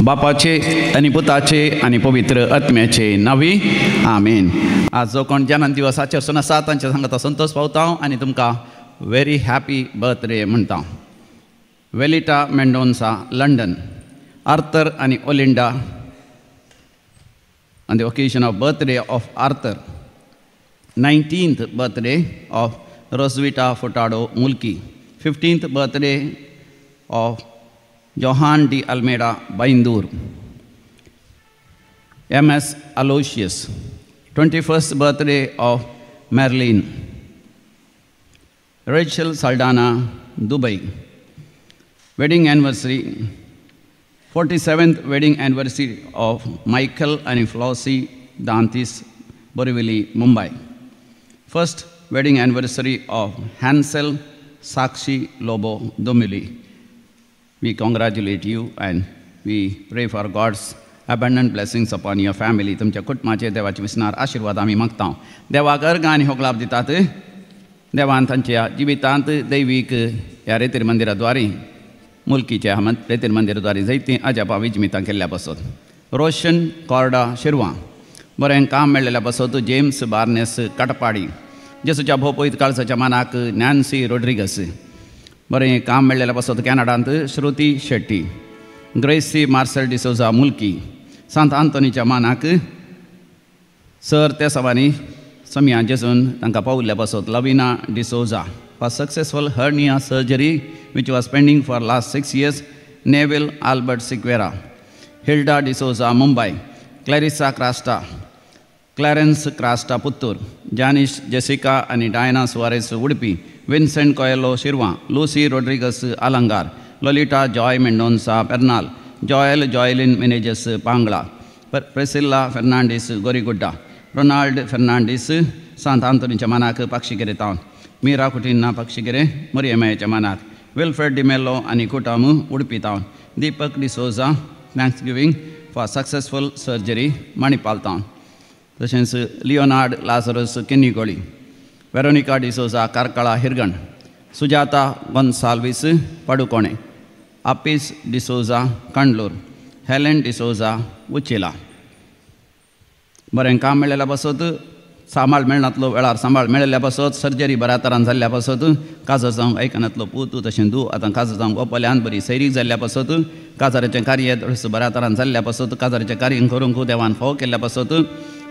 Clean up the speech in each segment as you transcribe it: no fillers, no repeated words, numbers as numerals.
बापाचे आनी पुताचे आनी पवित्र आत्म्याचे नांवी आमेन. आज जो कोण जन्म दिवस आचरचो आसा तांच्या सांगता संतोष पावता आनी तुमकां व्हेरी हॅपी बर्थडे म्हणटा. वेलिटा मेंडोन्सा, लंडन. आर्थर आनी Olinda on the occasion of birthday of Arthur. 19th birthday of Roswita Furtado Mulki. 15th birthday of Johan D Almeida Byndoor. M S Aloysius. 21st birthday of Merlin. Rachel Saldanha, Dubai. Wedding anniversary, 47th wedding anniversary of Michael and Flossie Dantis, Borivali, Mumbai. First wedding anniversary of Hansel Sakshi Lobo, Domili. We congratulate you and we pray for God's abundant blessings upon your family. तुमच्या कुटुंबाचे देवाचे विसनार आशीर्वाद आमी मागता. देवाक अर्घ आनी होगलाप दितात. देवान तांच्या जिवितांत दैवीक ह्या रेतीर मंदिराद्वारे मुलकीच्या रेतीर मंदिराद्वारे जायतीं अजापां विजमितां केल्ल्या पासत. रोशन कॉर्डा, शिरवां. बरें काम मेळ्ळेल्या पासत जेम्स बार्नेस, काटपाडी. जेसूच्या भोपयत काळसाच्या मानाक नॅन्सी रोड्रिगस. बरें काम मेळ्ळेल्या पासत कॅनडांत श्रुती शेट्टी. ग्रेसी मार्सेल डिसोजा, मुलकी. सांत आंतोनीच्या मानाक सर त्या सवांनी समिया जेसून तांकां पावल्ल्या पासत Lavina D'Souza. For successful hernia surgery which was pending for last 6 years, Neville Albert Sequeira. Hilda D'Souza, Mumbai. Clarissa Crasta, Clarence Crasta, Puttur. Janish Jessica आनी Diana Soares, Udupi. Vincent Coelho, Shirva. Lucy Rodrigues, Alangar. Lolita Joy Mendonca, Pernal. Joel Joylin Menezes, Pangla. Priscilla Fernandes, Gorigudda. Ronald Fernandes, Sant आंतोनीच्या मानाक पाक्षिकेरे town. Meera Coutinho, Pakshikere, मोरियमायाच्या मानाक. Wilfred D'Mello आनी कुटामू, Udupi town. Deepak D'Souza, thanksgiving for successful surgery, Manipal town. तशेंच Leonard Lazarus, Kinnigoli. Veronica D'Souza, Karkala, Hirgan. Sujata Gonsalves, Padukone. Apis D'Souza, Kandlur. Helen D'Souza, Uchila. बरें काम मेळ्ळेल्या पासत सांबाळ मेळनातलो वेळार सांबाळ मेळिल्ल्या पासत सर्जरी बऱ्या तरान जाल्ल्या पासत काजर जावंक आयकनातलो पूत तशें दू आतां काजर जावंक ओपल्यान बरी सैरीक जाल्ल्या पासत काजाराचें कार्य बऱ्या तरान जाल्ल्या पासत काजाराचें कार्य करूंक देवान फावो केल्ल्या पासत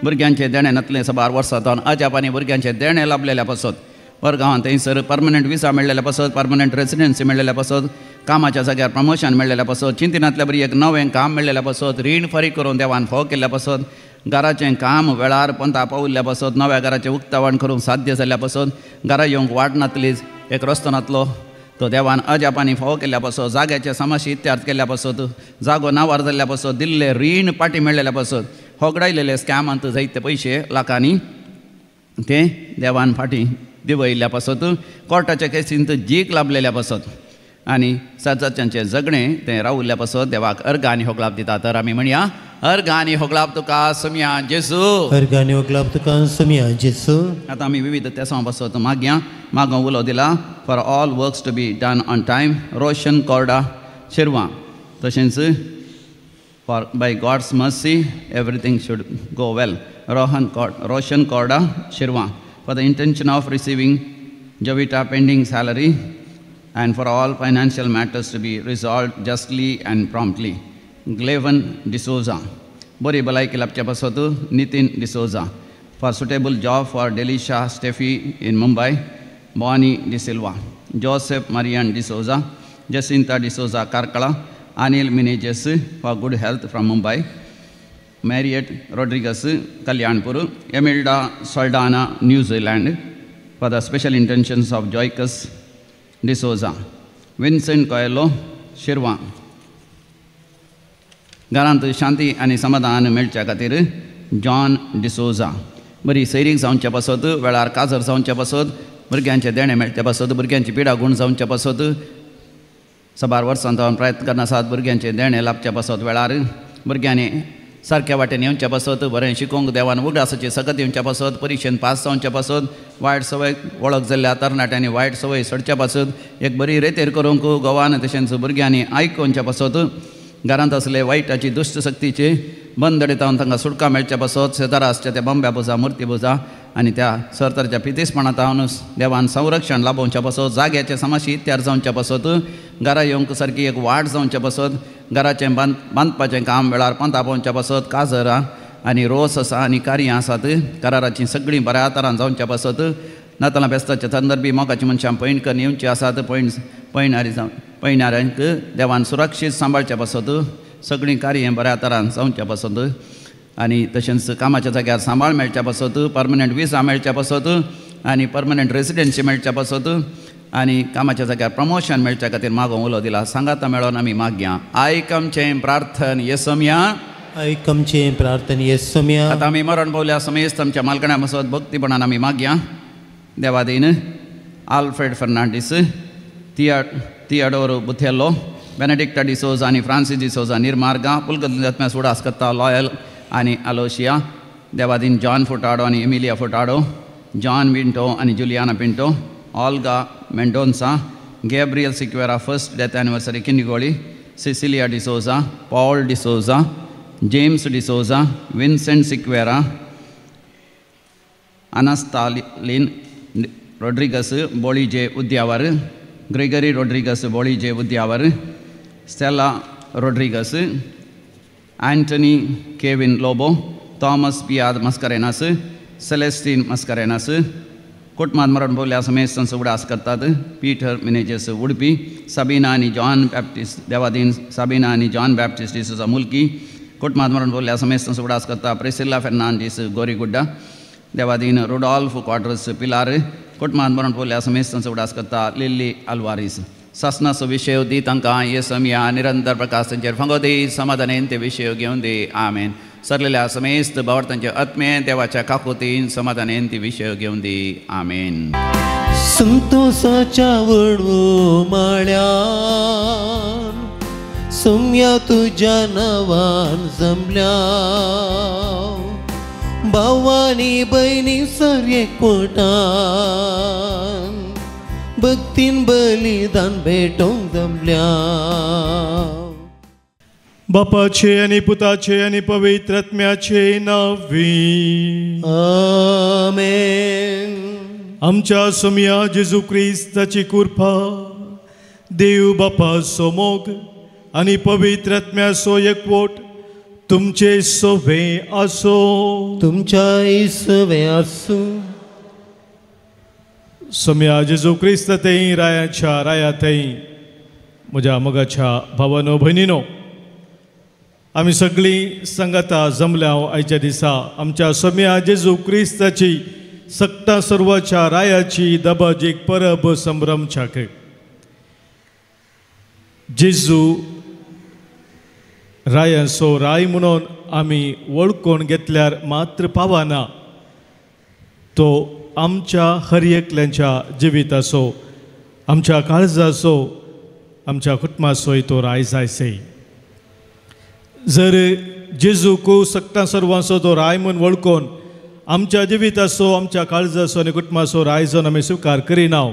भुरग्यांचें देणें नातलें साबार वर्सां जावन अजाप आनी भुरग्यांचें देणें लाबलेल्या पासत वरगांवांत थंयसर परमनंट विसा मेळ्ळेल्या पासत परमनंट रेसिडेन्सी मेळ्ळेल्या पासत कामाच्या जाग्यार प्रमोशन मेळ्ळेल्या पासत चिंतिनांतल्या बरी एक नवें काम मेळ्ळेल्या पासत रीण फारीक करून देवान फावो केल्ल्या पासत घराचें काम वेळार पंता पावल्ल्या पासत नव्या घराचें उक्तावण करूंक साध्य जाल्ल्या पासत घरा येवंक वाट नातली एक रस्तो नातलो तो देवान अजापांनी फावो केल्ल्या पासत जाग्याचे समाशी इत्यार्थ केल्ल्या पासत जागो नावार जाल्ल्या पासत दिल्ले रीण पाटी मेळ्ळेल्या पासत होगडायलेले स्कॅमांत जायते पयशे लाखांनी ते देवान फाटीं दिवयल्ल्या पासत कोर्टाच्या केसींत जीक लाबलेल्या पासत आनी साजाच्यांचें झगणें तें रावल्ल्या पासत देवाक अर्घ आनी होगलाप दिता. तर आमी म्हणया अर्घ आनी होगलाप तुका समिया जेजू, अर्घ आनी होगलाप तुका समिया जेजू. आतां आमी विविध तेसां पासत मागया. मागो उलो दिला for all works to be done on time, Roshan Korda, Shirva. तशेंच for by God's mercy everything should go well, Roshan Korda, Shirva. For the intention of receiving Jovita pending salary and for all financial matters to be resolved justly and promptly, Glevan D'Souza. Bori भलायकी लाभच्या पासत Nitin D'Souza. For suitable job for Delisha Steffi in Mumbai, Bonnie D'Silva. Joseph Marian D'Souza, Jacinta D'Souza, Karkala. Anil Menezes for good health from Mumbai. Mariette Rodrigues, Kalyanpur. Emilda Saldana, New Zealand, for the special intentions of Joycus D'Souza. Vincent Coelho, Shirva. घरांत शांती आनी समाधान मेळच्या खातीर John D'Souza. बरी सैरीक जावच्या पासत वेळार काजर जावच्या पासत भुरग्यांचें देणें मेळच्या पासत भुरग्यांची पिडा गूण जावच्या पासत साबार वर्सां जावन प्रयत्न करना आसात भुरग्यांचें देणें लाबच्या पासत वेळार भुरग्यांनी सारक्या वाटेन येवच्या पासत बरें शिकोवंक देवान उगडासाची सकत येवच्या पासत परिक्षेन पास जावच्या पासत वायट संवय वळख जाल्ल्या तरणाट्यांनी वायट संवय सोडच्या पासत एक बरी रेतेर करूंक गोवान तशेंच भुरग्यांनी आयकोवच्या पासत घरांत आसले वायटाची दुश्ट शक्तीची बंद जावन तांकां सुटका मेळच्या पासत शेजारा आसच्या त्या बंब्या पुजा मुर्ती पुजा आनी त्या सरतरच्या पितीसपणांत देवान संरक्षण लाभोवच्या पासत जाग्याचे समाशी तयार जावच्या पासत घरा येवंक सारकी एक वाट जावच्या पासत घराचें बांदपाचें काम वेळार पंता पावच्या पासत काजरां आनी रोस आसा आनी कार्यां आसात कराराचीं सगळीं बऱ्या तरान जावच्या पासत नातालां फेस्ताच्या संदर्भी मोगाची मनशां पैण करून येवची आसात पैणारी जावन पैणाऱ्यांक देवान सुरक्षीत सांबाळच्या पासत सगळीं कार्यां बऱ्या तरान जावच्या पासत आनी तशेंच कामाच्या जाग्यार सांबाळ मेळच्या पासत परमनंट विसा मेळच्या पासत आनी परमनंट रेसिडेन्सी मेळच्या पासत आनी कामाच्या जाग्यार प्रमोशन मेळच्या खातीर मागोवंक उलो दिला. सांगाता मेळोन आमी मागया. आयक आमचें प्रार्थन येसोमया. आयक आमचें प्रार्थन येसोमया. आतां आमी मरण पावल्या समेस्त आमच्या मालकण्या पासत भक्तीपणान आमी मागया. देवादीन आल्फ्रेड फर्नांडीस, थियाडोर बुथेलो, बेनेडिक्टा डिसोजा आनी फ्रांसीस डिसोजा निर्मार्गा, पुलकत सुडास कत्ता लॉयल आनी आलोशिया, देवादीन जॉन फुटाडो आनी एमिलिया फुटाडो, जॉन पिंटो आनी Juliana Pinto, Olga Mendonca, Gabriel Sequeira first death anniversary Kinnigoli, Cecilia D'Souza, Paul D'Souza, James D'Souza, Vincent Sequeira, Anastalin Rodrigues Bolije Udyavar, Gregory Rodrigues Bolije Udyavar, Stella Rodrigues, Antony Kevin Lobo, Thomas Piyad Mascarenhas, Celestine Mascarenhas, कुटुंबात मरण पावल्या समेस्त उडास करतात Peter Menezes उडपी, साबिना आनी John Baptist Devadin Sabina आनी John Baptist D'Souza मुल्की, कुटुंबात मरण पावल्या समेस्त उडास करता प्रिसिल्ला फेर्नांडीस गोरीगुड्डा, देवादीन रुडॉल्फ क्वाड्रस पिलार, कुटुंबात मरण पावल्या समेस्त उडास करता लिल्ली अल्वारीस. सासनाचो विशय दी तांकां येसमया निरंतर प्रकाश तांचेर फांगो दी, समाधानेन ते विशय घेवन दी. आमेन. सरलेल्या समेस्त भावार्थांचे आत्मे देवाच्या काकुतीन समाधानेन ती विशय घेवन दी. आमेन. संतोषाच्या वडू माळ्यान सुम्या तुझ्या नावान जमल्या, भावानी बहिणी सर एकवटान भक्तीन बलिदान भेटोवंक जमल्या. बापाचे आनी पुताचे आनी पवित्र आत्म्याचे नांवी आमेन. आमच्या सोमया जेजू क्रिस्ताची कृपा, देव बापाचो मोग आनी पवित्र आत्म्याचो एकवट तुमचे सोवे आसो. तुमच्या सोवे आसूं. सोमया जेजू क्रिस्त थंय रायाच्या राया थंय म्हज्या मोगाच्या भावानो भयणीनो, आमी सगळीं सांगाता जमल्या आयच्या दिसा आमच्या सोमया जेजू क्रिस्ताची सक्ता सर्वाच्या रायाची दबाजीक परब संभ्रमच्याक. जेजू रायांचो राय म्हणून आमी वळखून घेतल्यार मात्र पावना, तो आमच्या हर एकल्यांच्या जिविताचो, आमच्या काळजाचो, आमच्या कुटुंबाचोय तो राय जायसे. जर जेजूक सक्ता सर्वांचो तो राय म्हूण वळखून आमच्या जिविताचो, आमच्या काळजाचो आनी कुटुंबाचो राय जावन आमी स्विकार करिना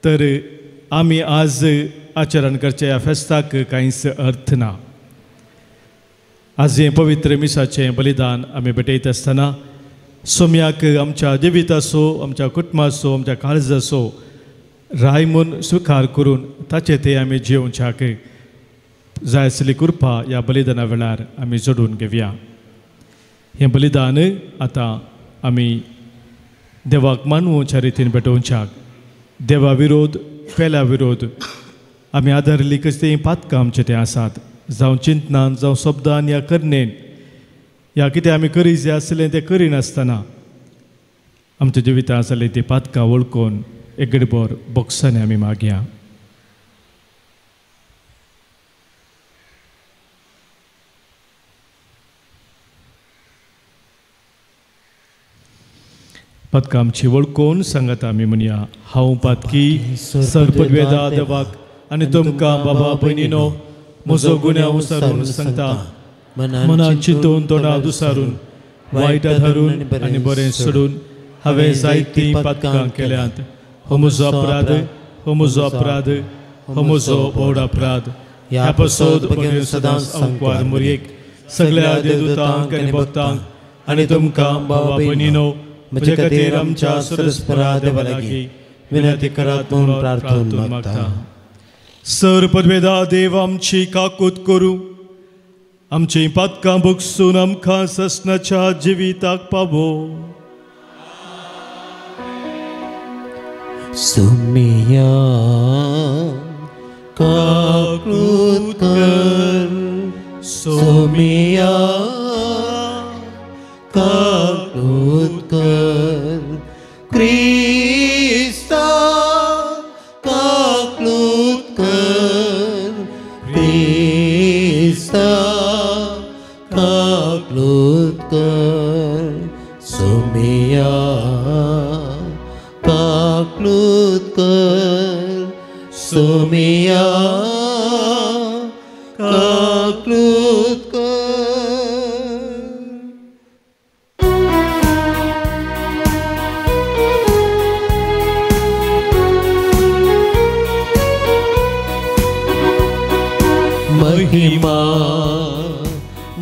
तर आमी आज आचरण करच्या ह्या फेस्ताक कांयच अर्थ ना. आज हें पवित्र मिसाचें बलिदान आमी भेटयता आसतना सोम्याक आमच्या जिविताचो, आमच्या कुटुंबाचो, आमच्या काळजाचो राय म्हूण स्विकार करून ताचे ते आमी जियोवच्याक जाय आसली कृपा ह्या बलिदाना वेळार आमी जोडून घेवया. हें बलिदान आतां आमी देवाक मानवच्या रितीन भेटोवच्याक, देवा विरोध पेल्या विरोध आमी आदारिल्ली कसलीं पातकां आमचें तें आसात, जावं चिंतनान, जावं शब्दान या करणेन, या कितें आमी करी जाय आसलें तें करिनासतना आमच्या जिवितांत आसलें तीं पातकां वळखून एक गडबर बोक्सांनी आमी मागया. पातकां आमची वळखून सांगात आमी म्हणया, हांव पातकी सर्पवेदा देवाक आनी तुमकां बाबा भयणीनो म्हजो गुन्यांव सारून सांगता, मनान चिंतून तोंडा दुसारून वायट धरून आनी बरें सोडून हांवें जायतीं पातकां केल्यांत. हो म्हजो अपराध, हो म्हजो अपराध, हो म्हजो व्हड अपराध. ह्या पसोद भगीन सदांच संकवार मुरयेक सगळ्या देवदूतांक आनी भक्तांक आनी तुमकां भावा भयणीनो म्हजे खातीर आमच्या सरस्परा देवा लागीं विनंती करात म्हूण प्रार्थना मागता. सर पदवेदा देव आमची काकूत करूं, आमची पातकां भोगसून आमकां ससनाच्या जिविताक पावो. सुमिया काकूत कर, सोमिया काकूत कर, क्रिस्ता काकूत कर, क्रिस्ता काकूत कर, सोमिया काकूत कर, सोमिया काकूत कर. महिमा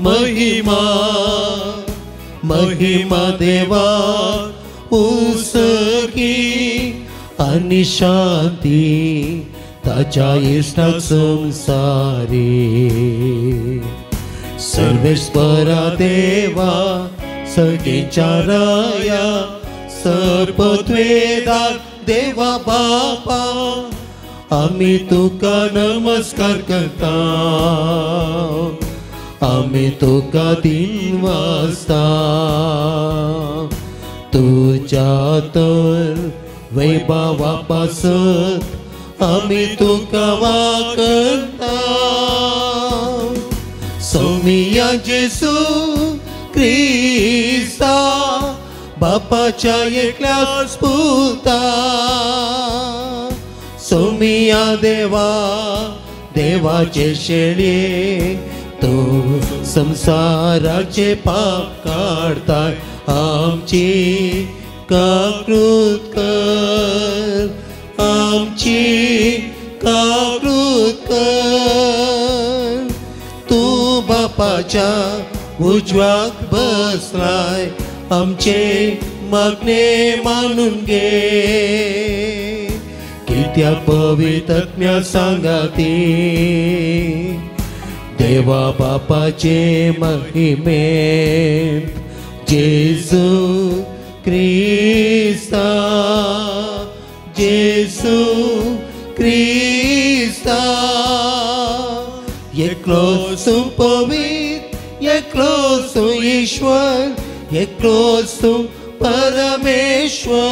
महिमा महिमा देवा उसकी आनी शांती ताच्या इश्टाक संसारी. सर्वेश्वरा देवा सगळींच्या राया सर्पत्वेदा देवा बापा आमी तुका नमस्कार करता, आमी तुका दिन वाजता. तुज्या तर वैभवा पासत आमी तुका वाकरता. सोमिया जेसू क्रिस्ता बापाच्या एकल्याच पुता, सोमिया देवा देवाचे शेळये तूं संसाराचे पाप काडताय, आमची काकूत कर, आमची काकूत कर. तूं बापाच्या उजव्याक बसलाय, आमचे मागणे मानून घे. कित्याक पवित्रत्म्या सांगाती देवा बापाचे महिमेंत जेजू क्रिस्ता, जेजू क्रिस्ता. एकलो तूं पवित्र, एकलो तूं ईश्वर, एकलो तूं परमेश्वर.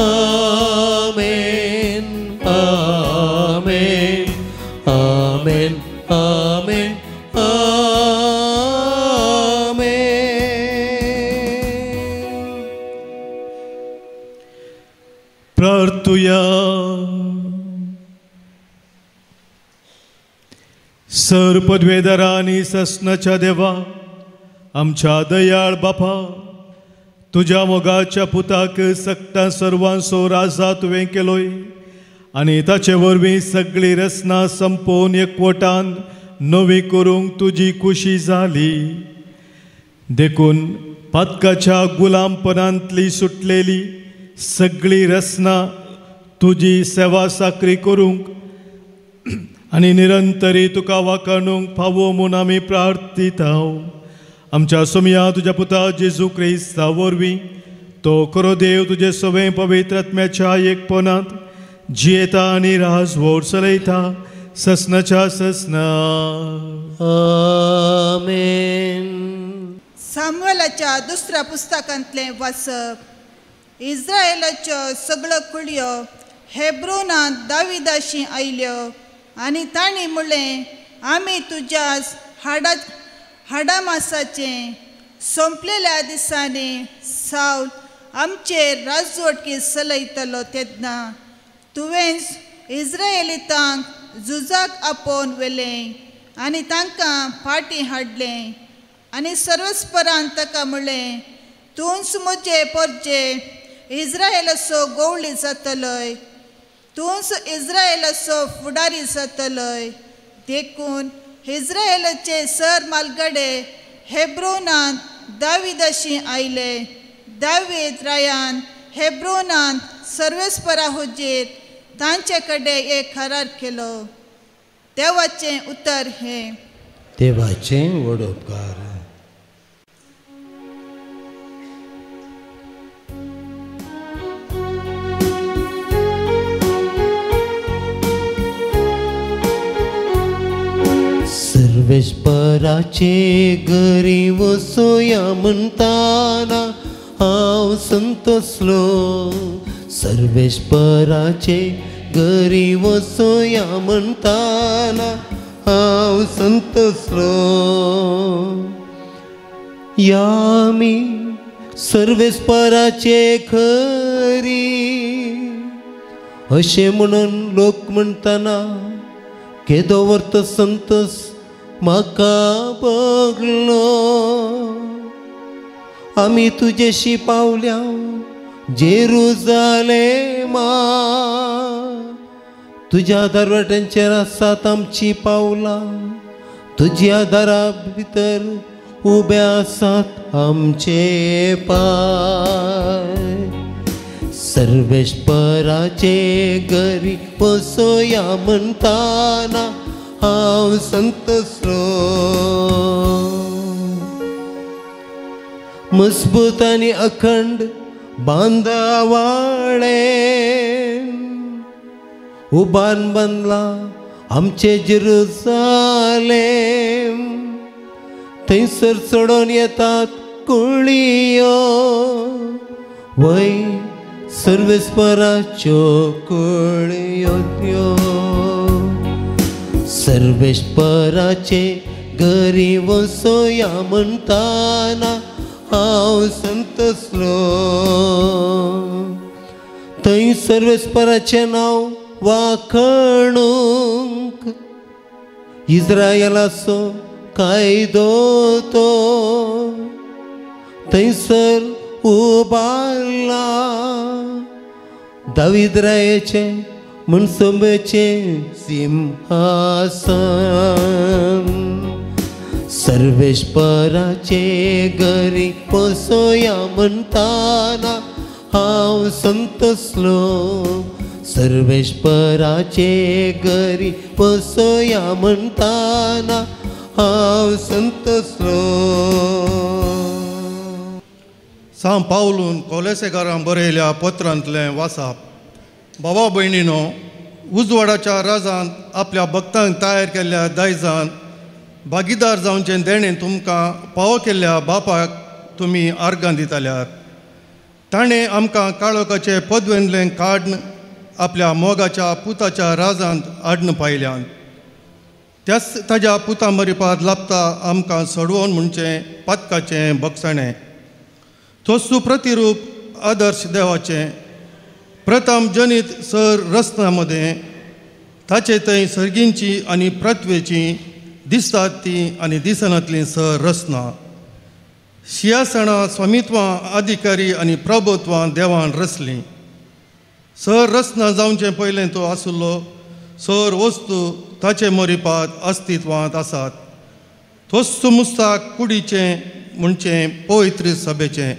आमेन आमेन आमेन आमेन आमेन. प्रार्थुया. सर पदवेदारा आनी ससनाच्या देवा आमच्या दयाळ बापा, तुज्या मोगाच्या पुताक सक्ता सर्वांचो राजा तुवें केलोय आनी ताचे वरवीं सगळी रचना संपोवन एकवटान नवी करूंक तुजी खुशी जाली. देखून पातकाच्या गुलामपणांतली सुटलेली सगळी रचना तुजी सेवा साकरी करूंक आनी निरंतरी तुका वाखाणूंक फावो म्हूण आमी प्रार्थिता. आमच्या सोमया तुज्या पुता जेजू क्रिस्ता वरवीं तो खरो देव तुजे सवें पवित्र आत्म्याच्या एकपणांत जियेता आनी राजवट चलयता ससनाच्या ससना. आमेन. सामुएलाच्या दुसऱ्या पुस्तकांतलें वाचप. इस्रायलाच्यो सगळ्यो कुळयो हेब्रोनांत दाविदाशी आयल्यो आनी तांणी म्हणलें, आमी तुज्या हाडामासाचें सोंपलेल्या दिसांनी सावल आमचेर राजवटकी चलयतलो तेन्ना तुवेंच इस्रायलितांक झुजाक आपोवन व्हेलें आनी तांकां फाटीं हाडलें. आनी सर्वस्परान ताका म्हणलें, तूंच म्हजे पोरजे इस्रायलाचो गोवळी जातलोय. तूंच इस्रायलाचो फुडारी जातलोय. देखून इस्रायलाचे सर मालगडे हेब्रोनांत दावीदाशी आयले. दावीद रायान हेब्रोनांत सर्वेस्परा हुजीर तांचे कडेन एक करार केलो. देवाचें उतर हें. देवाचें व्हड उपकार. सर्वेस्पराचे घरी वसोया म्हणटाना हांव संतोसलो. सर्वेस्पराचे घरी वसोया म्हणटाना हांव संतोसलो. या मी सर्वेस्पराचे घरी अशें म्हणून लोक म्हणटाना केदो वर्त संतोस म्हाका भोगलो. आमी तुजेशी पावल्या जेरुजालेमा, तुज्या दरवट्यांचेर आसात आमची पावलां, तुज्या दारा भितर उबे आसात आमचे पांय. सर्वेस्पराचे घरी वसोया म्हणटाना हांव संतोसलो. मजबूत आनी अखंड बांदावाळे उबान बांदला आमचे जेरुजालेम. थंयसर चडोन येतात कुळयो वय सर्वेस्पराच्यो कुळयो त्यो. सर्वेस्पराचे घरी वसोया म्हणटाना हांव संतोसलो. थंय सर्वेस्पराचें नांव वाखणूंक इस्रायलाचो कायदो तो थंयसर उबारला. दावीद रायाचें मनसोंबेचें सिंहासन. सर्वेस्पराचे घरी वसोया म्हणटाना हांव संतोसलो. सर्वेस्पराचे घरी वसोया म्हणटाना हांव संतोसलो. सांव पावलून कोलेसेकारां बरयल्या पत्रांतलें वासाप. बाबा भयणीनो, उजवाडाच्या राजान आपल्या भक्तांक तयार केल्ल्या दायजान भागीदार जावचें देणें तुमकां पावो केल्ल्या बापाक तुमी आर्गां दिताल्यात. ताणें आमकां काळोखाचे पदवेंतलें काड्न आपल्या मोगाच्या पुताच्या राजांत हाडून पायल्यान. त्याच ताज्या पुता मरिपाद लाभता आमकां सोडवून म्हणचें पातकाचें बगसणें. तोस्तू प्रतिरूप आदर्श देवाचें प्रथम जनीत सर रचना मदें ताचे थंय सर्गींची आनी पृथ्वेची दिसतात ती आनी दिसनातली सर रचना शियासणां स्वामित्वां अधिकारी आनी प्रभुत्वां देवान रचलीं. सर रचना जावचें पयलें तो आसलो. सर वस्तू ताचे मरिपाद अस्तित्वांत आसात. तोस्तू मुस्ताक कुडीचें म्हणचें पवित्र सभेचें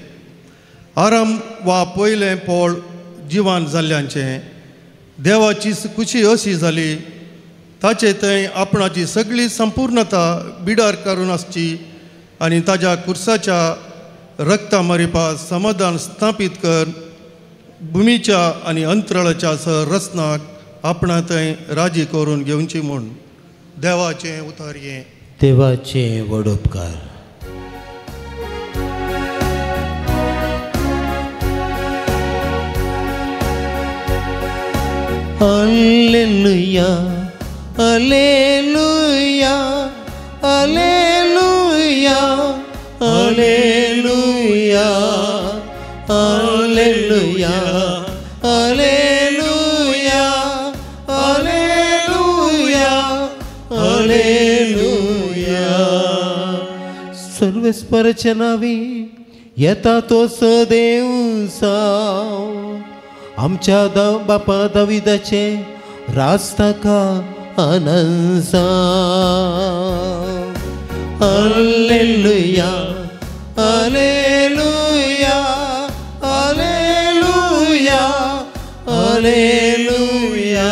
आराम वा पयलें पोळ जिवान जाल्ल्यांचें देवाची खुशी अशी जाली ताचे थंय आपणाची सगळी संपूर्णता बिडार करून आसची आनी ताज्या कुर्साच्या रक्ता मरिपा समाधान स्थापीत कर भुमीच्या आनी अंतराळाच्या सर रचनाक आपणा थंय राजी करून घेवची म्हूण. देवाचें उतर हें. देवाचें व्हड उपकार. Alleluia, alleluia, alleluia, alleluia, alleluia, alleluia, alleluia, alleluia. सर्वेस्पराच्या नांवी येता तो सदैव साव. आमच्या बापा दाविदाचे राज ताका आनंद जावं. Alleluia, alleluia, alleluia, alleluia,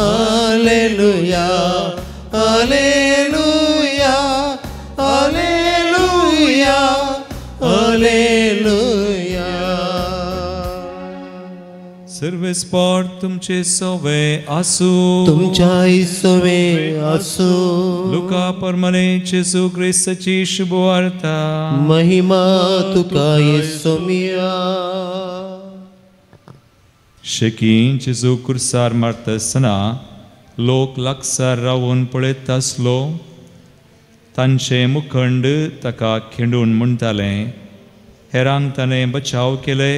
alleluia, alleluia, alleluia, alleluia. सर्वेस्पोर तुमचे सोवे आसू, तुमच्याय सोवे आसू. लुका परमने जेजू क्रिस्ताची शुभवार्ता. महिमा तुका येसोमिया. शेकी जेजू कुर्सार मारता आसतना लोक लागसार रावून पळयत आसलो. तांचे मुखंड ताका खिंडून म्हणटाले, हेरांक ताणें बचाव केले,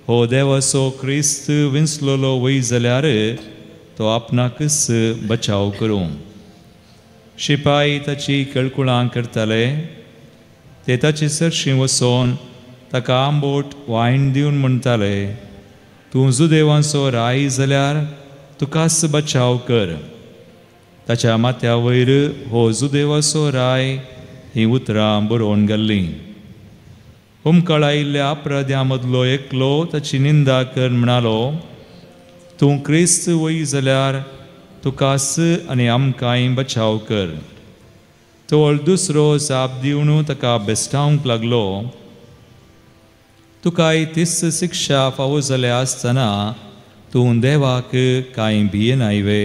हो देवाचो क्रिस्त विंचलोलो वय जाल्यार तो आपणाकच बचाव करूं. शिपाय ताची केळकुळां करताले. ते ताचे सरशीं वचोन ताका आंबोट वायण दिवन म्हणटाले, तूं जुदेवांचो राय जाल्यार तुकाच बचाव कर. ताच्या माथ्या वयर हो जुदेवाचो राय हीं उतरां बरोवन घाल्लीं. हुमकळ आयिल्ल्या अपराध्यां मदलो एकलो ताची निंदा कर म्हणालो, तूं क्रिस्त वय जाल्यार तुकाच आनी आमकांय बचाव कर. तो दुसरो जाप दिवन ताका बेस्टावंक लागलो, तुकाय तीच शिक्षा फावो जाल्या आसतना तूं देवाक कांय भियेनाय वे?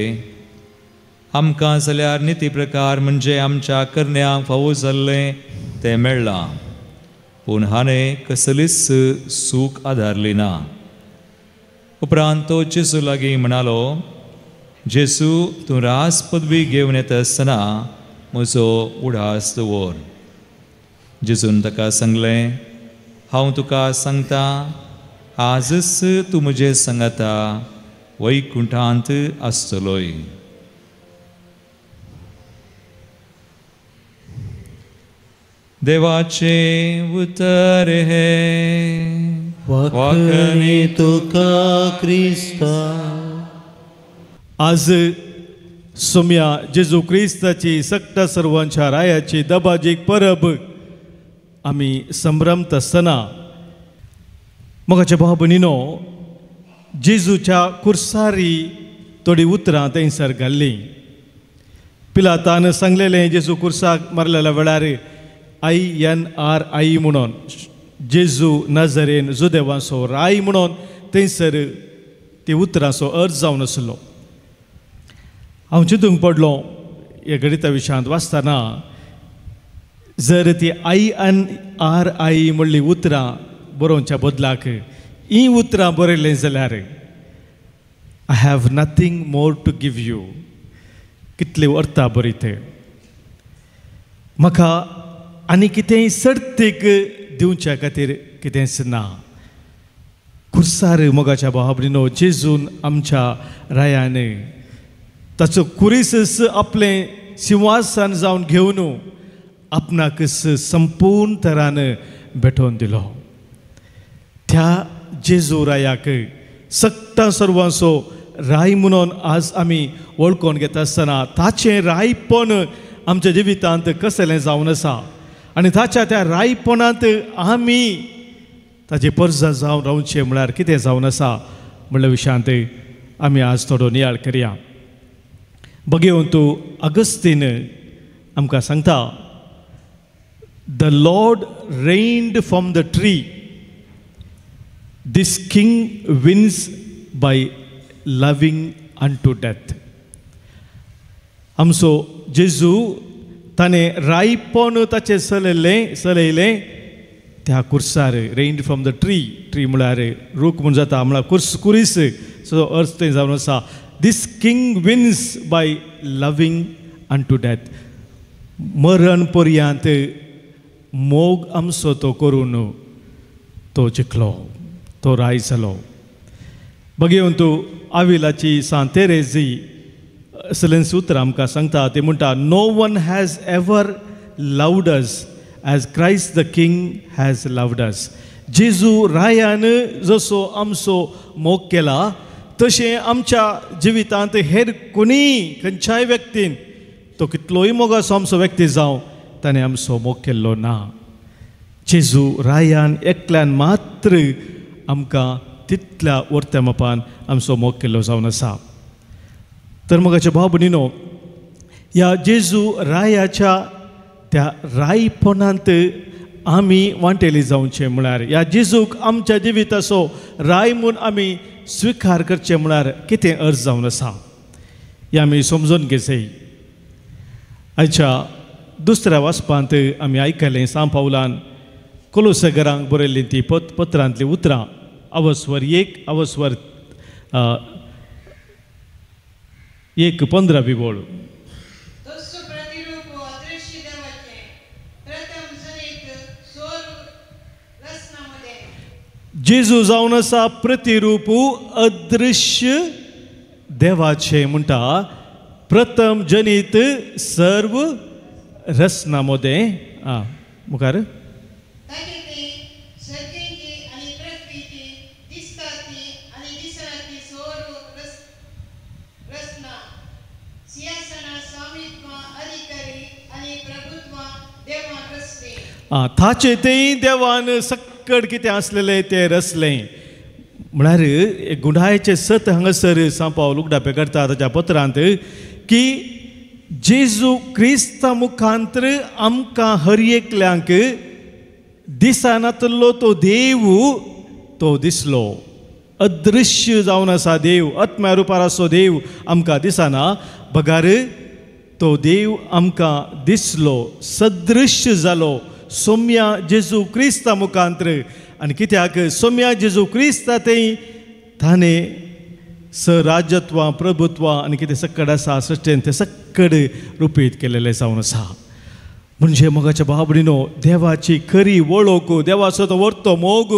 आमकां जाल्यार निती प्रकार म्हणजे आमच्या करण्यांक फावो जाल्लें तें मेळ्ळां, पूण हाणें कसलीच सूख आदारली ना. उपरांत तो जेजू लागीं म्हणालो, जेजू तूं रास पदवी घेवन येता आसतना म्हजो उडास दवर. जेजून ताका सांगलें, हांव तुका सांगता, आजच तूं म्हजे सांगाता वैकुंठांत आसतलोय. देवाचें उतर हें. वाखणी तुका क्रिस्ता. आज सोम्या जेजू क्रिस्ताची सक्ता सर्वांच्या रायाची दबाजीक परब आमी संभ्रमत आसतना मोगाच्या भाव भयणीनो, जेजूच्या कुर्सारी थोडी उतरां थंयसर घाल्लीं. पिलातान सांगलेलें जेजू कुर्साक मारलेल्या वेळार INRI म्हणून, जेजू नजरेन जुदेवांचो राय म्हणून थंयसर ती उतरांचो अर्थ जावन आसलो. हांव चिंतूंक पडलो ह्या गणिता विशयांत वाचतना, जर ती INRI म्हणली उतरां बरोवच्या बदलाक ही उतरां बरयलें जाल्यार I have nothing more to give you, कितली अर्था बरयते. म्हाका आनी कितेंय सर्तीक दिवच्या खातीर कितेंच ना. कुर्सार मोगाच्या भावा भयणीनो, जेजून आमच्या रायान ताचो कुरीस आपलें सिंहासन जावन घेवन आपणाकच संपूर्ण तरान भेटोवन दिलो. त्या जेजू रायाक सक्ता सर्वांचो राय म्हणून आज आमी वळखून घेता आसतना ताचें रायपण आमच्या जिवितांत कसलें जावन आसा आनी ताच्या त्या रायपणांत आमी ताचे परजा जावन रावचें म्हळ्यार कितें जावन आसा म्हणल्या विशयांत आमी आज थोडो नियाळ करया. बघेवन तूं अगस्तीन आमकां सांगता, the Lord reigned from the tree, this king wins by loving unto death. आमचो जेजू ताणें रायपण ताचें चलयलें त्या कुर्सार. Reigned from the tree, tree म्हळ्यार रूख म्हूण जाता, म्हळ्यार कुर्स, कुरीस सो अर्थ थंय जावन आसा. This king wins by loving unto death. मरण पर्यंत मोग आमचो तो करून तो जिखलो, तो राय जालो. बघेवन तूं आविलाची सांत तेरेजी असलें सूत्र आमकां सांगता. ते म्हणटा, no one has ever loved us as Christ the king has loved us. जेजू रायान जसो आमचो मोग केला तशें आमच्या जिवितांत हेर कोणीय खंयच्याय व्यक्तीन तो कितलोय मोगाचो आमचो व्यक्ती जावं ताणें आमचो मोग केल्लो ना. जेजू रायान एकल्यान मात्र आमकां तितल्या वर्त्या मापान आमचो मोग केल्लो जावन आसा. तर मोगाचे भाव भयणीनो, ह्या जेजू रायाच्या त्या रायपणांत आमी वांटेली जावचें म्हळ्यार ह्या जेजूक आमच्या जिविताचो राय म्हूण आमी स्विकार करचें म्हळ्यार कितें अर्थ जावन आसा हें आमी समजून घेवचें. आयच्या दुसऱ्या वाचपांत आमी आयकलें सांत पावलान कोलोसगरांक बरयल्लीं ती पत्रांतलीं उतरां अवस्वर 1 अवस्वर 1 15 वळ. जेजू जावन आसा प्रतिरूप अदृश्य देवाचें म्हणटा प्रथम जनीत सर्व रचना मदें. आं मुखार ताचे तेय देवान सक्कड कितें आसलेलें तें रचलें. म्हळ्यार एक गुंडायचें सत हांगासर सांत पावल उगडापें करता ताच्या पत्रांत की जेजू क्रिस्ता मुखांतर आमकां हर एकल्यांक दिसनातलो तो देव तो दिसलो. अदृश्य जावन आसा देव, आत्म्या रुपार आसो देव आमकां दिसना, बगार तो देव आमकां दिसलो, सदृश्य जालो सोम्या जेजू क्रिस्ता मुखांतर. आनी कित्याक सोम्या जेजू क्रिस्ता तें ताणें सराजत्वां प्रभुत्वां आनी कितें सक्कड आसा सृश्टेन तें सक्कड रुपीत केलेलें जावन आसा. म्हणजे मोगाच्या भाव भयणीनो, देवाची खरी वळख, देवाचो तो वर्तो मोग,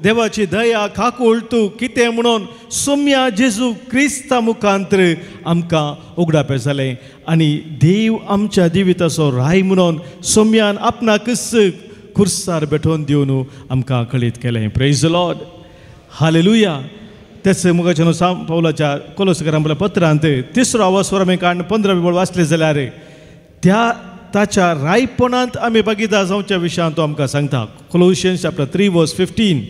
देवाची दया काकुळटू कितें म्हणून सोम्या जेजू क्रिस्ता मुखांतर आमकां उगडापें जालें. आनी देव आमच्या जिविताचो राय म्हणून सोम्यान आपणाकच खुर्सार बेठोवन दिवन आमकां कळीत केलें. प्रेज the Lord, hallelujah. तेच मोगाच्या न्हू सांत पावलाच्या कोलोसकरां पत्रांत 3 अवस्वर आमी काडून 15 वळ वाचले जाल्यार त्या ताच्या रायपणांत आमी भागीदार जावच्या विशयांत तो आमकां सांगता. कोलोशियन्स चॅप्टर 3 वर्स 15.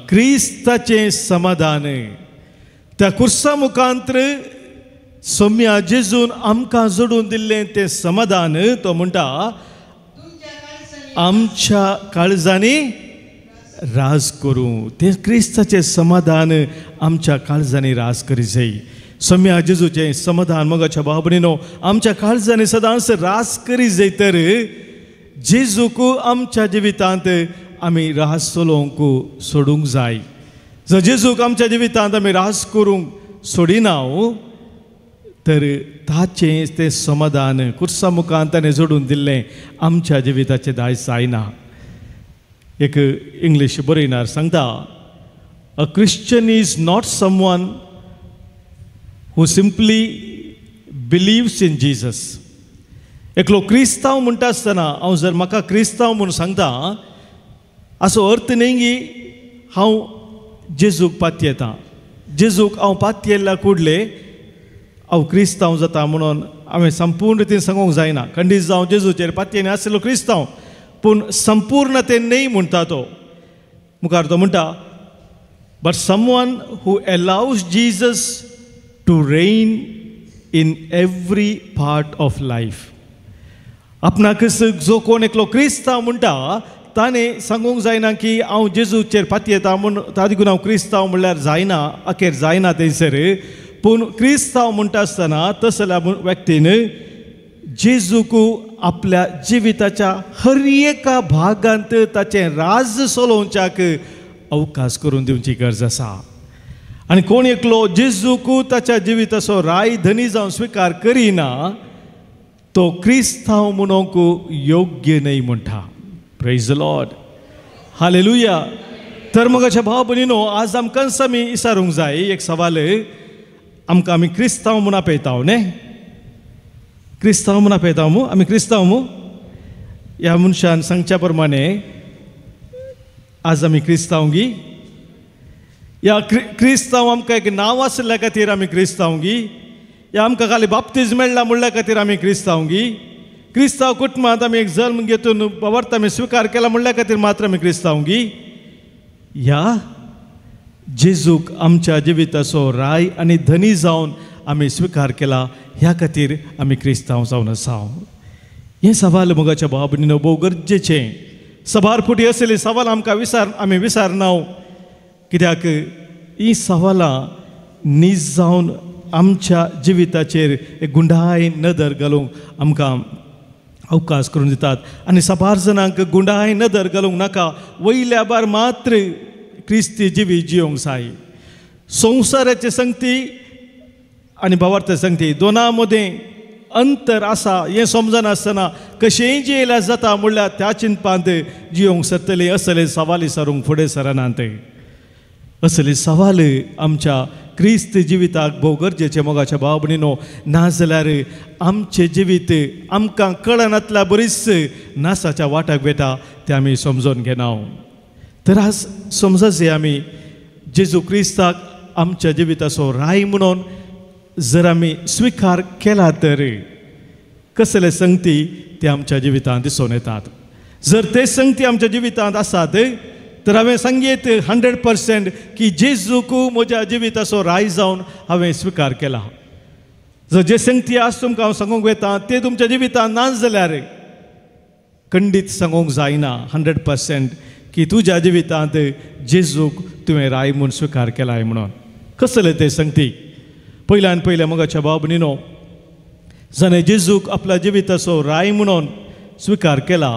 क्रिस्ताचें समाधान त्या कुर्सा मुखांतर सोम्या जेजून आमकां जोडून दिल्लें तें समाधान तो म्हणटा आमच्या काळजांनी राज करूं. तें क्रिस्ताचें समाधान आमच्या काळजांनी राज करी जाय. सोम्या जेजूचें समाधान मोगाच्या भाव भयणीनो आमच्या काळजांनी सदांच राज करी जाय. तर जेजूक आमच्या जिवितांत आमी राज चलोवंक सोडूंक जाय. जर जेजूक आमच्या जिवितांत आमी राज करूंक सोडिना तर ताचें तें समाधान कुर्सा मुखान ताणें जोडून दिल्लें आमच्या जिविताचें दायज जायना. एक इंग्लीश बरयणार सांगता, a Christian is not someone who simply believes in Jesus. एकलो क्रिस्तांव म्हणटा आसतना हांव जर म्हाका क्रिस्तांव म्हूण सांगता असो अर्थ न्ही की हांव जेजूक पातयेता, जेजूक हांव पातयेल्ल्या कुडले हांव क्रिस्तांव जाता म्हणून हांवें संपूर्ण रितीन सांगूंक जायना. खंडीत जावं जेजूचेर पातयेन आशिल्लो क्रिस्तांव, पूण संपूर्ण तें न्ही म्हणटा तो. मुखार तो म्हणटा, but someone who allows Jesus to reign in every part of life. आपणाक जो कोण एकलो क्रिस्तांव म्हणटा ताणें सांगूंक जायना की हांव जेजूचेर पातयेता म्हूण ताका देखून हांव क्रिस्तांव म्हणल्यार जायना, अखेर जायना थंयसर. पूण क्रिस्तांव म्हणटा आसतना तसल्या व्यक्तीन जेजूक आपल्या जिविताच्या हर एका भागांत ताचें राज चलोवच्याक अवकाश करून दिवची गरज आसा. आनी कोण एकलो जेजूक ताच्या जिविताचो राय धनी जावन स्विकार करिना तो क्रिस्तांव म्हणूंक योग्य न्हय म्हणटा. प्रेज the Lord, hallelujah. तर मोगाच्या भाव भयणीनो, आज आमकां आमी विचारूंक जाय एक सवाल, आमकां आमी क्रिस्तांव म्हूण आपयता न्ही? क्रिस्तांव म्हूण आपयता मू आमी? क्रिस्तांव मू? ह्या मनशान सांगच्या प्रमाणे आज आमी क्रिस्तांवगी, ह्या क्रिस्तांव आमकां एक नांव आशिल्ल्या खातीर आमी क्रिस्तांवगी, ह्या आमकां खाली बाप्तीज मेळ्ळा म्हणल्या खातीर आमी क्रिस्तांवगी, क्रिस्तांव कुटुंबांत आमी एक जल्म घेतून बाबार्थ आमी स्विकार केला म्हणल्या खातीर मात्र आमी क्रिस्तांवगी. ह्या जेजूक आमच्या जिविताचो राय आनी धनी जावन आमी स्विकार केला ह्या खातीर आमी क्रिस्तांव जावन आसा. हें सवाल मोगाच्या भाव भयणीनो भोव गरजेचें. सबार फुटी आसली सवाल आमकां विसार आमी विसारना, कित्याक ही सवालां नीज जावन आमच्या जिविताचेर एक गुंडाय नदर घालूंक आमकां अवकाश करून दितात. आनी साबार जाणांक गुंडाय नदर घालूंक नाका, वयल्या बार मात्र क्रिस्ती जिवीत जियोंक जाय. संवसाराचे संगती आनी भावार्थ संगती दोना मदें अंतर आसा हें समजनासतना कशेंय जियेल्यार जाता म्हणल्यार त्या चिंतपांत जियोंक सरतले असले सवाल विचारूंक फुडें सरनात. असले सवाल आमच्या क्रिस्त जिविताक भोव गरजेचें मोगाच्या भाव भयणीनो. नाजाल्यार आमचें जिवीत आमकां कळनातल्या बरीच नासाच्या वाटाक वेता तें आमी समजून घेना. तर आज समजाचे आमी जेजू क्रिस्ताक आमच्या जिविताचो राय म्हणून जर आमी स्विकार केला तर कसले संगती ते आमच्या जिवितांत दिसून येतात. जर ते संगती आमच्या जिवितांत आसात तर हांवें सांगयत 100% की जेजूक म्हज्या जिविताचो राय जावन हांवें स्विकार केला. जर जे संगती आज तुमकां हांव सांगूंक वता ते तुमच्या जिवितांत ना जाल्यार खंडीत सांगूंक जायना 100% की तुज्या जिवितांत जेजूक तुवें राय म्हूण स्विकार केलाय म्हणून. कसले ते संगती? पयल्यान पयल्या मोगाच्या भाव भयणीनो, जाणें जेजूक आपल्या जिविताचो राय म्हणून स्विकार केला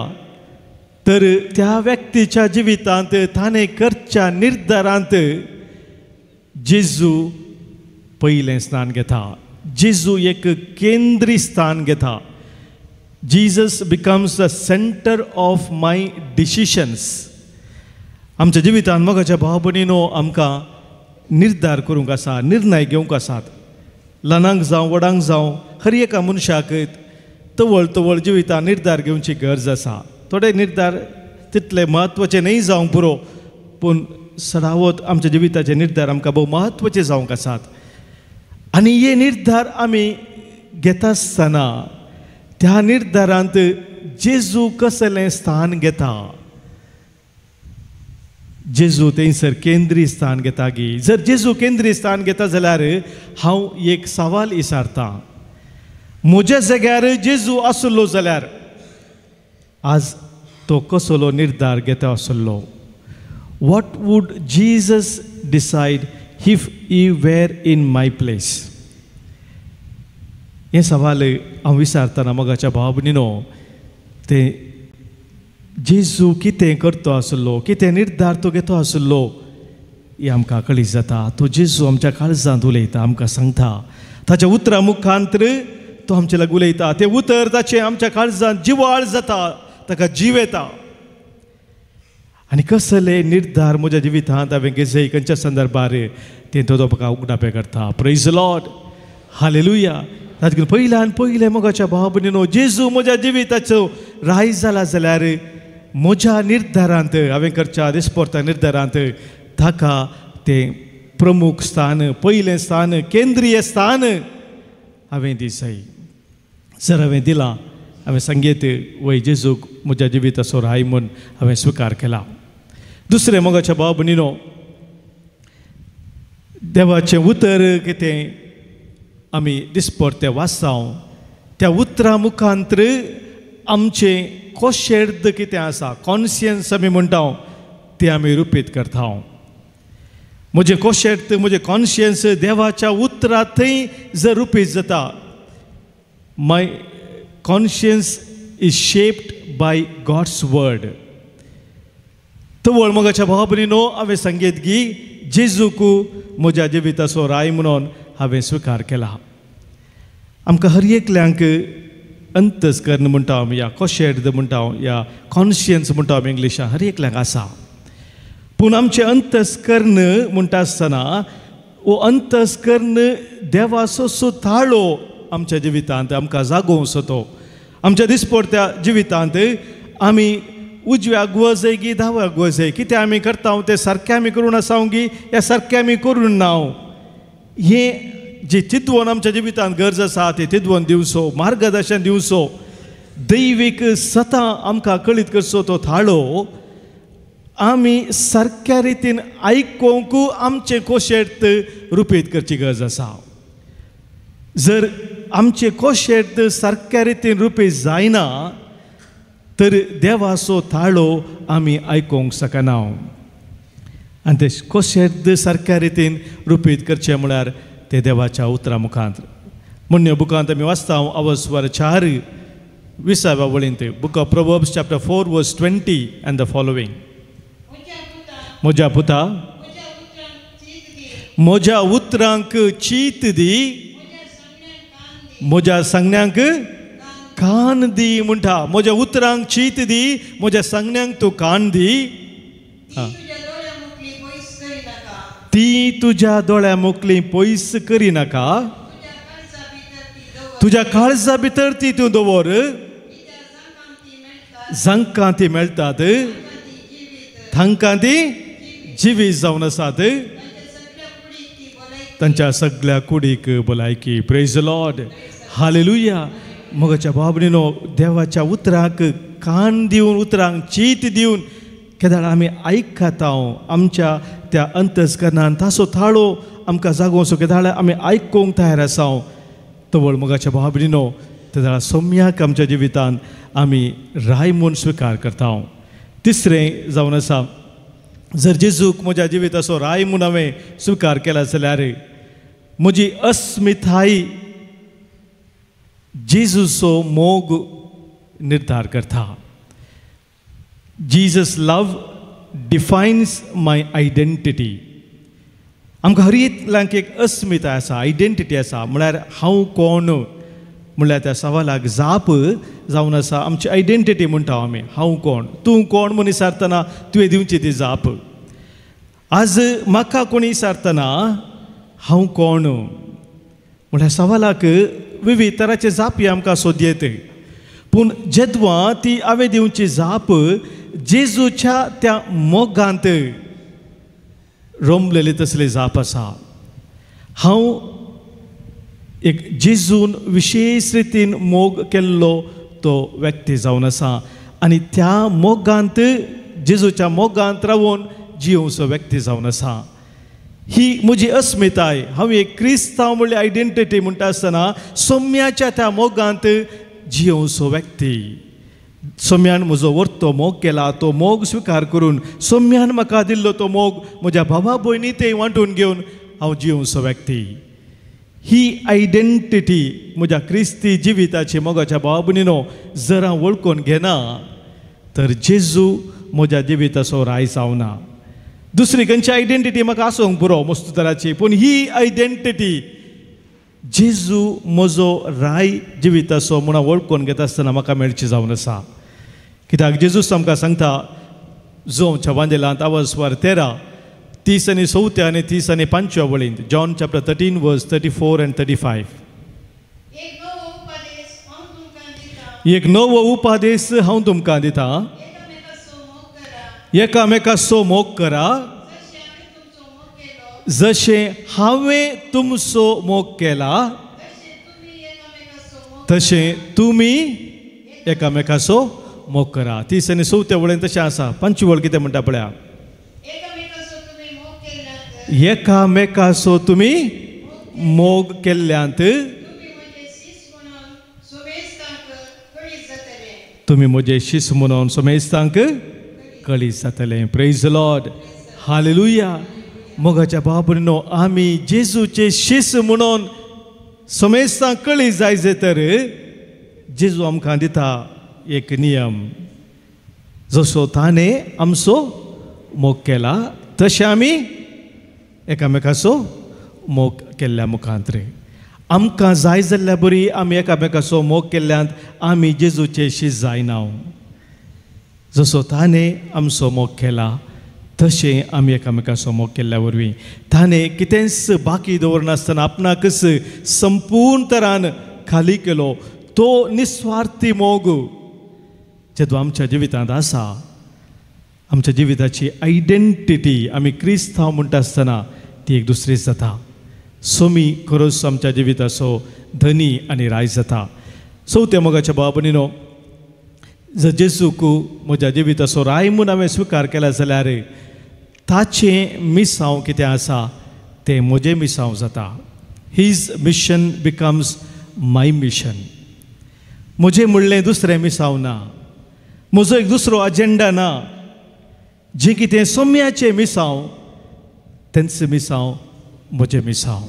तर त्या व्यक्तीच्या जिवितांत ताणें करच्या निर्धारांत जेजू पयलें स्थान घेता. जेजू एक केंद्रीय स्थान घेता. Jesus becomes the centre of my decisions. आमच्या जिवितांत मोगाच्या भाव भयणीनो आमकां निर्धार करूंक आसा, निर्णय घेवंक आसात. ल्हानांक जावं व्हडांक जावं हर एका मनशाक तवळ तवळ जिवितांत निर्धार घेवची गरज आसा. थोडे निर्धार तितले म्हत्वाचे न्हय जावंक पुरो, पूण सदावत आमच्या जिविताचे निर्धार आमकां भोव म्हत्वाचे जावंक आसात. आनी हे निर्धार आमी घेता आसतना त्या निर्धारांत जेजू कसलें स्थान घेता, जेजू थंयसर केंद्रीय स्थान घेता गी. जर जेजू केंद्रीय स्थान घेता जाल्यार हांव एक सवाल विचारतां, म्हज्या जाग्यार जेजू आसलो जाल्यार आज तो कसलो निर्धार घेता आसलो? What would Jesus decide if he were in my place? हें सवाल हांव विचारतना मोगाच्या भाव भयणीनो, तें जेजू कितें करतो आसलो, कितें निर्धार तो घेतो आसलो हें आमकां कळीत जाता. तो जेजू आमच्या काळजांत उलयता, आमकां सांगता. ताच्या उतरां मुखांतर तो आमचे लागीं उलयता. तें उतर ताचें आमच्या काळजांत जिवाळ जाता, ताका जीव येता. आनी कसले निर्धार म्हज्या जिवितांत हांवें घेतले खंयच्या संदर्भार तें तो म्हाका उगडापें करता. Praise Lord, hallelujah. ताचे पयल्यान पयलें मोगाच्या भाव भयणीनो, जेजू म्हज्या जिविताचो राय जाला जाल्यार म्हज्या निर्धारांत हांवें करच्या दिसपोर्ता निर्धारांत ताका तें प्रमुख स्थान, पयलें स्थान, केंद्रीय स्थान हांवें दिसय. जर हांवें दिलां, हांवें सांगयत वय जेजूक म्हज्या जिविताचो राय म्हूण हांवें स्विकार केला. दुसरें मोगाच्या भाव भयणीनो, देवाचें उतर कितें आमी दिसपडतें वाचता, त्या उतरां मुखांतर आमचें कोशेर्द कितें आसा, कॉन्शियन्स आमी म्हणटा तें आमी रुपीत करता. म्हजें कोशेर्द, म्हजें कॉन्शियन्स देवाच्या उतरां थंय जर रुपीत जाता, my conscience is shaped by God's word. तवळ मोगाच्या भाव भयणीनो, हांवें सांगीत की जेजूक म्हज्या जिविताचो राय म्हणून हांवें स्विकार केला. आमकां हर एकल्यांक अंतस्कर्ण म्हणटा आमी, या कोशेर्द म्हणटा, या कॉन्शियन्स म्हणटा आमी इंग्लिशान, हर एकल्यांक आसा. पूण आमचें अंतस्कर्ण म्हणटा आसतना हो अंतस्कर्ण देवाचो सो ताळो आमच्या जिवितांत आमकां जागोवचो. तो आमच्या दिसपडत्या जिवितांत आमी उजव्याक वचय गी दाव्याक वचय, कितें आमी करता तें सारकें आमी करून आसाव गी ह्या सारकें आमी करून ना, हें जी चिंतवण आमच्या जिवितांत गरज आसा ती चिंतवण दिवचो, मार्गदर्शन दिवचो, दैवीक सतां आमकां कळीत करचो तो थाळो आमी सारक्या रितीन आयकूंक आमचें कोशेर्त रुपेत करची गरज आसा. जर आमचें कोशेर्त सारक्या रितीन रुपेत जायना तर देवाचो थाळो आमी आयकूंक शकना. आनी ते कोशेर्त सारक्या रितीन रुपेत करचें म्हळ्यार ते देवाच्या उतरा मुखांत. म्हण्य बुकांत आमी वाचता अवस्वर 4 विसाव्या वळींत, book of Proverbs chapter 4 verse 20 and the following. म्हज्या पुता म्हज्या उतरांक चीत दी, म्हज्या सांगण्यांक कान दी म्हणटा. म्हज्या उतरांक चीत दी, म्हज्या सांगण्यांक तूं कान दी. ती तुज्या दोळ्या मोकली पयस करिनाका, तुज्या काळजा भितर ती तूं दवर, जांकां ती मेळटात तांकां ती जिवीत जावन आसात, तांच्या सगळ्या कुडीक भलायकी. Praise Lord, hallelujah. मोगाच्या बाबणीनो, देवाच्या उतराक कान दिवन, उतरांक चीत दिवन केदाळ आमी आयकता आमच्या त्या अंतस्करणान ताचो थाळो आमकां जागोवचो, केदाळ आमी आयकूंक तयार आसा. तवळ मोगाच्या बाबणीनो, तेदाळ सोम्याक आमच्या जिवितान आमी राय म्हूण स्विकार करता. तिसरें जावन आसा, जर जेजूक म्हज्या जिविताचो राय म्हूण हांवें स्विकार केला जाल्यार म्हजी अस्मिताय जेजूचो मोग निर्धार करता. Jesus love defines my identity. आमकां हर एकल्याक एक अस्मिताय आसा, आयडेंटिटी आसा, म्हळ्यार हांव कोण म्हणल्यार त्या सवालाक जाप जावन आसा आमची आयडेंटिटी म्हणटा आमी. हांव कोण, तूं कोण म्हूण विचारतना तुवें दिवची ती जाप. आज म्हाका कोणी विचारतना हांव कोण म्हणल्यार सवालाक विविध तराचे जापी आमकां सोदयेत, पूण जेदवा ती हांवें दिवची जाप जेजूच्या त्या मोगांत रोमलेली तसली जाप आसा. हांव एक जेजून विशेश रितीन मोग केल्लो तो व्यक्ती जावन आसा आनी त्या मोगांत जेजूच्या मोगांत रावून जियोवचो व्यक्ती जावन आसा. ही म्हजी अस्मिताय. हांव एक क्रिस्तांव म्हणल्यार आयडेंटिटी म्हणटा आसतना सोम्याच्या त्या मोगांत जियोवचो व्यक्ती. सोम्यान म्हजो वर्तो मोग केला तो मोग स्विकार करून, सोम्यान म्हाका दिल्लो तो मोग म्हज्या भावा भयणी ते वांटून घेवन हांव जियोवचो व्यक्ती. ही आयडेंटिटी म्हज्या क्रिस्ती जिविताची मोगाच्या भावा भयणीनो जर हांव वळखून घेना तर जेजू म्हज्या जिविताचो राय जावना. दुसरी खंयची आयडेंटिटी म्हाका आसूंक पुरो मस्त तराची, पूण ही आयडेंटिटी जेजू म्हजो राय जिविताचो म्हूण हांव वळखून घेता आसतना म्हाका मेळची जावन आसा. कित्याक जेजूस आमकां सांगता जोच्या वांजेलांत आवस्वार 13 30 आनी 4 आनी 30 आनी 5 वळींत, John chapter 13 verse 34 and 35. एक नवो उपादेश हांव तुमकां दिता, एकामेकाचो मोग करा, जशें हांवें तुमचो मोग केला तशें तुमी एकामेकाचो मोग करा. 30 आनी 4 वळींत तशें आसा. 5 वळ कितें म्हणटा पळया, एकामेकाचो तुमी मोग केल्ल्यांत तुमी म्हजे शीस म्हणून समेस्तांक कळीत जातलें. Praise Lord, hallelujah. मोगाच्या बाबरीनो, आमी जेजूचे शीस म्हणून समेस्तांक कळीत जायचे तर जेजू आमकां दिता एक नियम, जसो ताणें आमचो मोग केला तशें आमी एकामेकाचो मोग केल्ल्या मुखांत आमकां जाय जाल्ल्या बरी आमी एकामेकाचो मोग केल्ल्यान आमी जेजूचे शीस जायना. जसो ताणें आमचो मोग केला तशें आमी एकामेकाचो मोग केल्ल्या वरवीं ताणें कितेंच बाकी दवरनासतना आपणाकच संपूर्ण तरान खाली केलो तो निस्वार्थी मोग. जेदो आमच्या जिवितांत आसा, आमच्या जिविताची आयडेंटिटी आमी क्रिस्तांव म्हणटा आसतना ती एक दुसरीच जाता. सोमी खरोच आमच्या जिविताचो धनी आनी राय जाता. चवथ्या मोगाच्या भाव भयणीनो, जर जेजूक म्हज्या जिविताचो राय म्हूण हांवें स्विकार केला जाल्यार ताचें मिसांव कितें आसा तें म्हजें मिसांव जाता. His mission becomes my mission. म्हजें म्हणलें दुसरें मिसांव ना, म्हजो एक दुसरो अजेंडा ना. जें कितें सोम्याचें मिसांव तेंच मिसांव म्हजें मिसांव.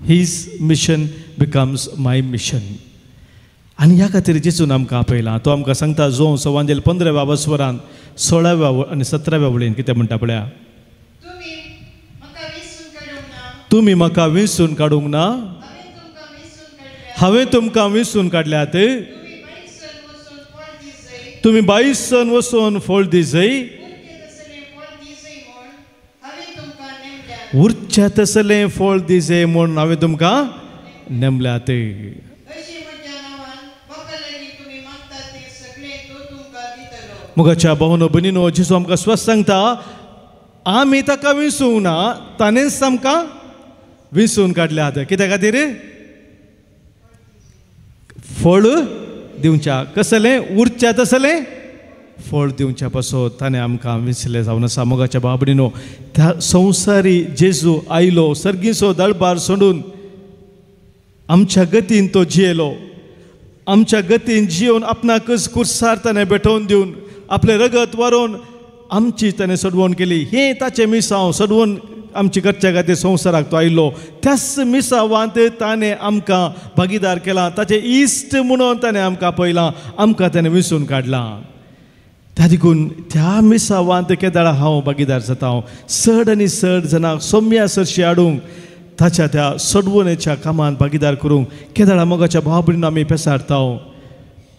His mission becomes my mission. आनी ह्या खातीर जेजून आमकां आपयला. तो आमकां सांगता जो सवांजेल 15व्या वस्वरान 16व्या आनी 17व्या वळीन कितें म्हणटा पळया, तुमी म्हाका विंचून काडूंक ना, हांवें तुमकां विंचून काडल्यात, तुमी बायसन वचून फळ दिजय, उरच्या तसलें फळ दिजय म्हूण हांवें तुमकां नेमल्यात. मुगाच्या भावनो भयणीनो, जेजू आमकां स्वस्त सांगता आमी ताका विंचूंक ना, ताणेंच आमकां विंचून काडल्यात. कित्या खातीर? फळ दिवच्या, कसलें? उरच्या तसलें फळ दिवच्या पासत ताणें आमकां विंचलें जावन आसा. मोगाच्या भाव भयणीनो, त्या संवसारी जेजू आयलो, सर्गीचो दळबार सोडून आमच्या गतीन तो जियेलो. आमच्या गतीन जियोवन आपणाकच कुर्सार ताणें भेटोवन दिवन आपलें रगत वारोवन आमची ताणें सोडवण केली. हें ताचें मिसांव सोडवण आमची करच्या खातीर संवसाराक तो आयलो. त्याच मिसावांत ताणें आमकां भागीदार केला, ताचें इश्ट म्हणून ताणें आमकां पळयलां, आमकां ताणें विंचून काडलां. त्या देखून त्या मिसावांत केदाळा हांव भागीदार जाता. हांव चड आनी चड जाणांक सोम्या सरशी हाडूंक, ताच्या त्या सोडवणेच्या कामांत भागीदार करूंक केदाळा मोगाच्या भाव भयणीन आमी पेसारता.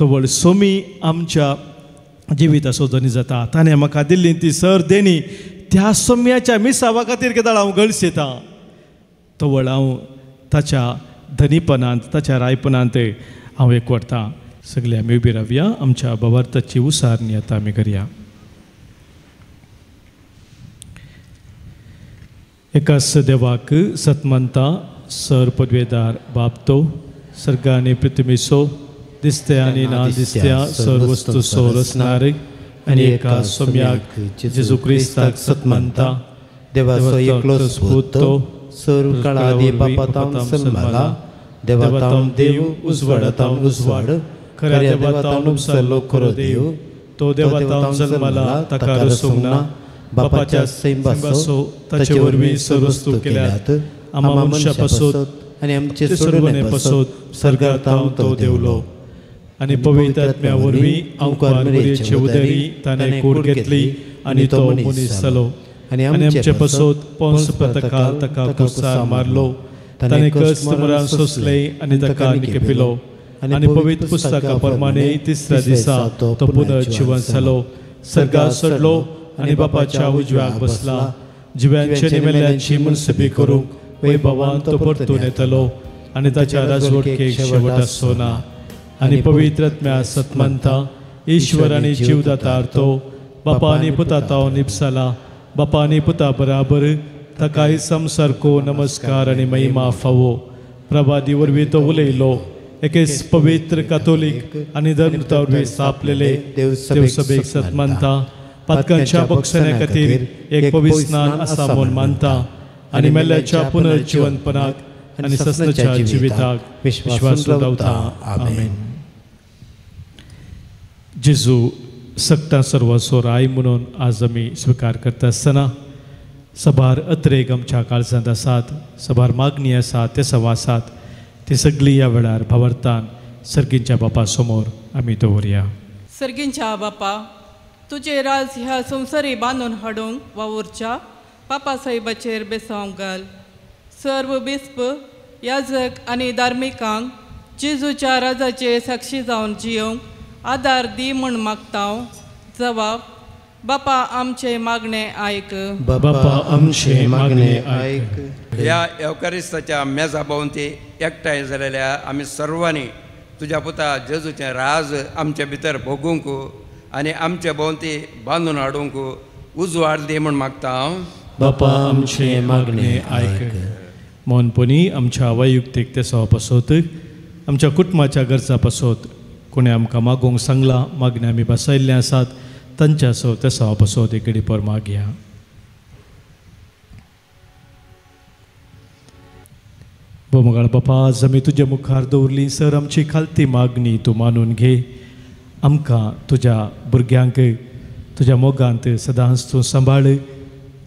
तवळ सोमी आमच्या जिविताचो धनी जाता. ताणें म्हाका दिल्ली ती सर देणी त्या सोम्याच्या मिसावा खातीर केदाळ हांव गळसेता. तवळ हांव ताच्या धनीपणांत, ताच्या रायपणांत हांव एकवटता. सगळे आमी उबी रावया, आमच्या भावार्थाची उसारणी आतां आमी करया. एकाच देवाक सतमंता सर पदवेदार बापतो सर्ग आनी पृथ्वीचो दिसत्या आनी ना दिसत्या सर वस्तूचो रचणारे आनी एका सोम्याक जेजू क्रिस्ताक सतमंता देवाचो एकलोच पूत तो सर्व काळा आदी बापा जल्मला, देवातावन देव, उजवाडातावन उजवाड, खऱ्या देवातावन उपसल्लो खरो देव, तो देवातावन जल्मला, ताका रसूंक ना, बापाच्या सैंबासो ताचे वरवीं सर्व वस्तू केल्यात, आमा मनशा पासत आनी आमचे सोडवणे पासत सर्गातावन तो देवलो आनी पवित्र आत्म्या वरवीं आमकां मरियेचे उदरी ताणें कूड घेतली आनी तो मनीस जालो आनी आमचे पासत पोन्स पतकाल ताका कुर्सार मारलो, ताणें कश्ट मरण सोंसलें आनी ताका निकेपिलो आनी पवित्र पुस्तका प्रमाणे तिसऱ्या दिसा तो पुनर्जिवन जालो, सर्गार चडलो आनी बापाच्या उजव्याक बसला, जिव्यांचे आनी मेल्ल्यांची मुनसबी करूंक वैभवान तो परतून येतलो आनी ताच्या राजवटकेक शेवट आसचो ना. आनी पवित्र आत्म्या सतमंता ईश्वर आनी जीवदातार तो बापा आनी पुता ताव निपसाला, बापा आनी पुता बराबर ताकाय संसारको नमस्कार आनी महिमा फावो. प्रभादी वरवीं तो उलयलो, एकेच पवित्र कातोलीक आनी धर्मता वरवीं स्थापलेले देवसभेक सतमंता, पातकांच्या बक्षण्या खातीर एक पवित्र स्नान आसा म्हूण मानता आनी मेल्ल्याच्या पुनर्जिवनपणाक आनी ससनाच्या जिविताक विश्वास दवरता. आमेन. जेजू सक्ता सर्वांचो राय म्हणून आज आमी स्विकार करता आसतना सबार अत्रेक आमच्या काळजांत आसात, सबार मागणी आसात, ते सवा आसात, ती सगळी ह्या वेळार भावार्थान सर्गींच्या बापा समोर आमी दवरया. सर्गींच्या बापा, तुजें राज ह्या संवसारी बांदून हाडूंक वावुरच्या पापा साहेबाचेर बेसांव घाल. सर्व बिस्प, याजक आनी धार्मिकांक जेजूच्या राजाचे साक्षी जावन जियोंक आदार दी म्हूण मागता. जवाब, बापा आमचे मागणे आयक. बापा आमचे मागणे आयक. ह्या एवकारिस्ताच्या मेजा भोंवती एकठांय जालेल्या आमी सर्वांनी तुज्या पुता जेजूचें राज आमचे भितर भोगूंक आनी आमचे भोंवती बांदून हाडूंक उजवाड दी म्हूण मागता हांव। बापा आमचें मागणें आयक। मोनपणी आमच्या वैयक्तीक तेसावा पासत, आमच्या कुटुंबाच्या गरजा पासत कोणें आमकां मागूंक सांगलां, मागणें आमी बसयल्लें आसात तांच्या सो तेसावा पासत एक घडी पर मागया। बोमगाळ बापा, आज आमी तुज्या मुखार दवरली सर आमची खालती मागणी तूं मानून घे। आमकां तुज्या भुरग्यांक तुज्या मोगांत सदांच तूं सांबाळ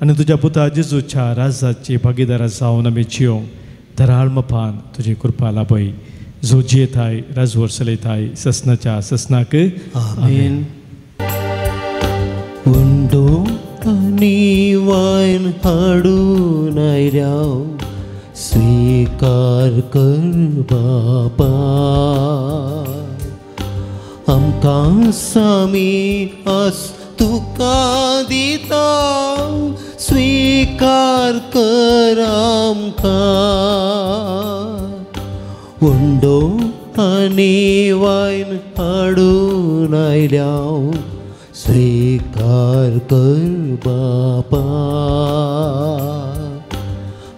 आनी तुज्या पुता जेजूच्या राजाची भागीदारा जावन आमी जियोंक धराळ मपान तुजी कृपा लाभय, जो जियेताय राजवर चलयताय ससनाच्या ससनाक आमेन। उंडो आनी वायन हाडून आयल्या स्वीकार कर बापा, आमकां सामी आस तुका दिता स्वीकार कर आमकां। उंडो आनी वायन हाडून आयल्या स्वीकार कर बापा,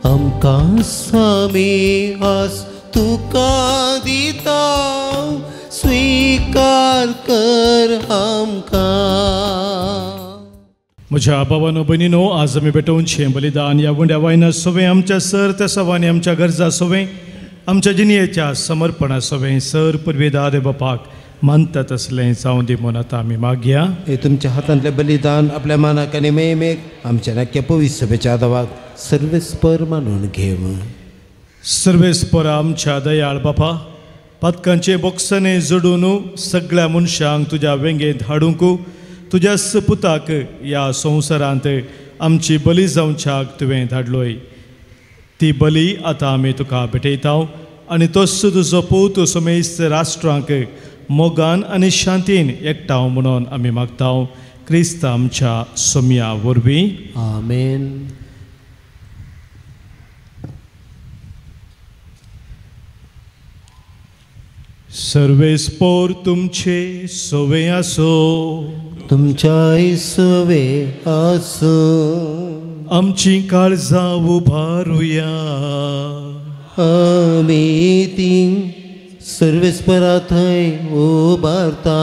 आमकां सामी आस तुका दिता स्वीकार कर आमकां। म्हज्या बाबानो भयणीनो, आज आमी भेटोवचें बलिदान ह्या उंड्या वायना सवें आमच्या सर त्या सवांनी आमच्या गरजा सवें आमच्या जिणयेच्या समर्पणा सवें सर पुर्वेदार बापाक मानता तसलें जावं दी म्हूण आतां आमी मागया। हे तुमच्या हातांतलें बलिदान आपल्या मानाक आनी मेमेक आमच्या नाक्या पवित्र सभेच्या आदावाक सर्वेस्पर मानून घेव। सर्वेस्पर आमच्या दयाळ बापा, पातकांचे बोक्सने जोडून सगळ्या मनशांक तुज्या वेंगेंत हाडूंक तुज्या पुताक ह्या संवसारांत आमची बली जावच्याक तुवें धाडलोय। ती बली आतां आमी तुका भेटयता आनी तोच तुजो पूत समेस्त राष्ट्रांक मोगान आनी शांतीन एकठांव म्हणून आमी मागता, क्रिस्त आमच्या सोम्या वरवीं आमेन। सर्वेस्पोर तुमचे सवे आसो, तुमच्याय सवे आसो। आमची काळजां उबारुया, आमी ती सर्वेस्परा थंय उबारता।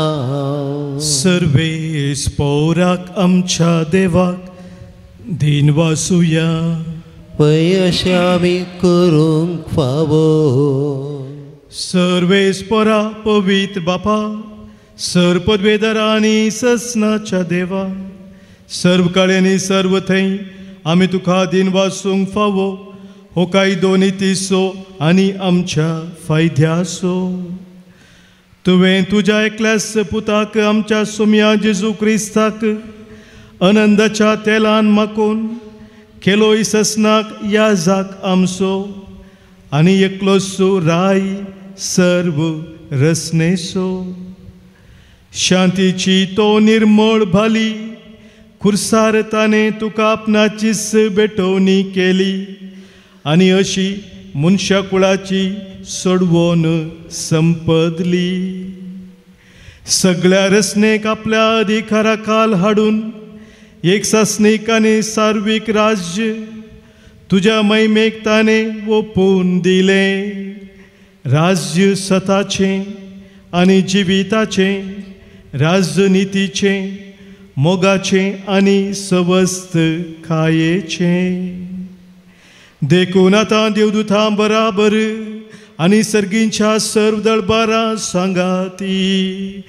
सर्वेस्पोराक आमच्या देवाक दीन वासुया, पळय अशें आमी करूंक फावो। सर्वेस्परा पवित्र बापा, सर्व पदवेदारा आनी ससनाच्या देवा, सर्व कळ्यांनी सर्व थंय आमी तुका दीन वासूंक फावो। हो कायदो नितीचो आनी आमच्या फायद्याचो। तुवें तुज्या एकल्याच पुताक आमच्या सोम्या जेजू क्रिस्ताक आनंदाच्या तेलान माकोन केलोय ससनाक याजाक आमचो आनी एकलोसो राय सर्व रसनेसो। शांतीची तो निर्मळ भाली खुर्सार ताणें तुका आपणाचीच भेटवणी केली आनी अशी मनशा कुळाची सोडवण संपदली। सगळ्या रसनेक आपल्या अधिकारा खाल हाडून एक सासणीक आनी सार्वीक राज्य तुज्या महिमेक ताणें ओपून दिलें। राज्य सताचें आनी जिविताचें, राजनितीचें, मोगाचें आनी सवस्त खायेचें। देखून आतां देवदूतां बराबर आनी सर्गींच्या सर्व दळबारां सांगाती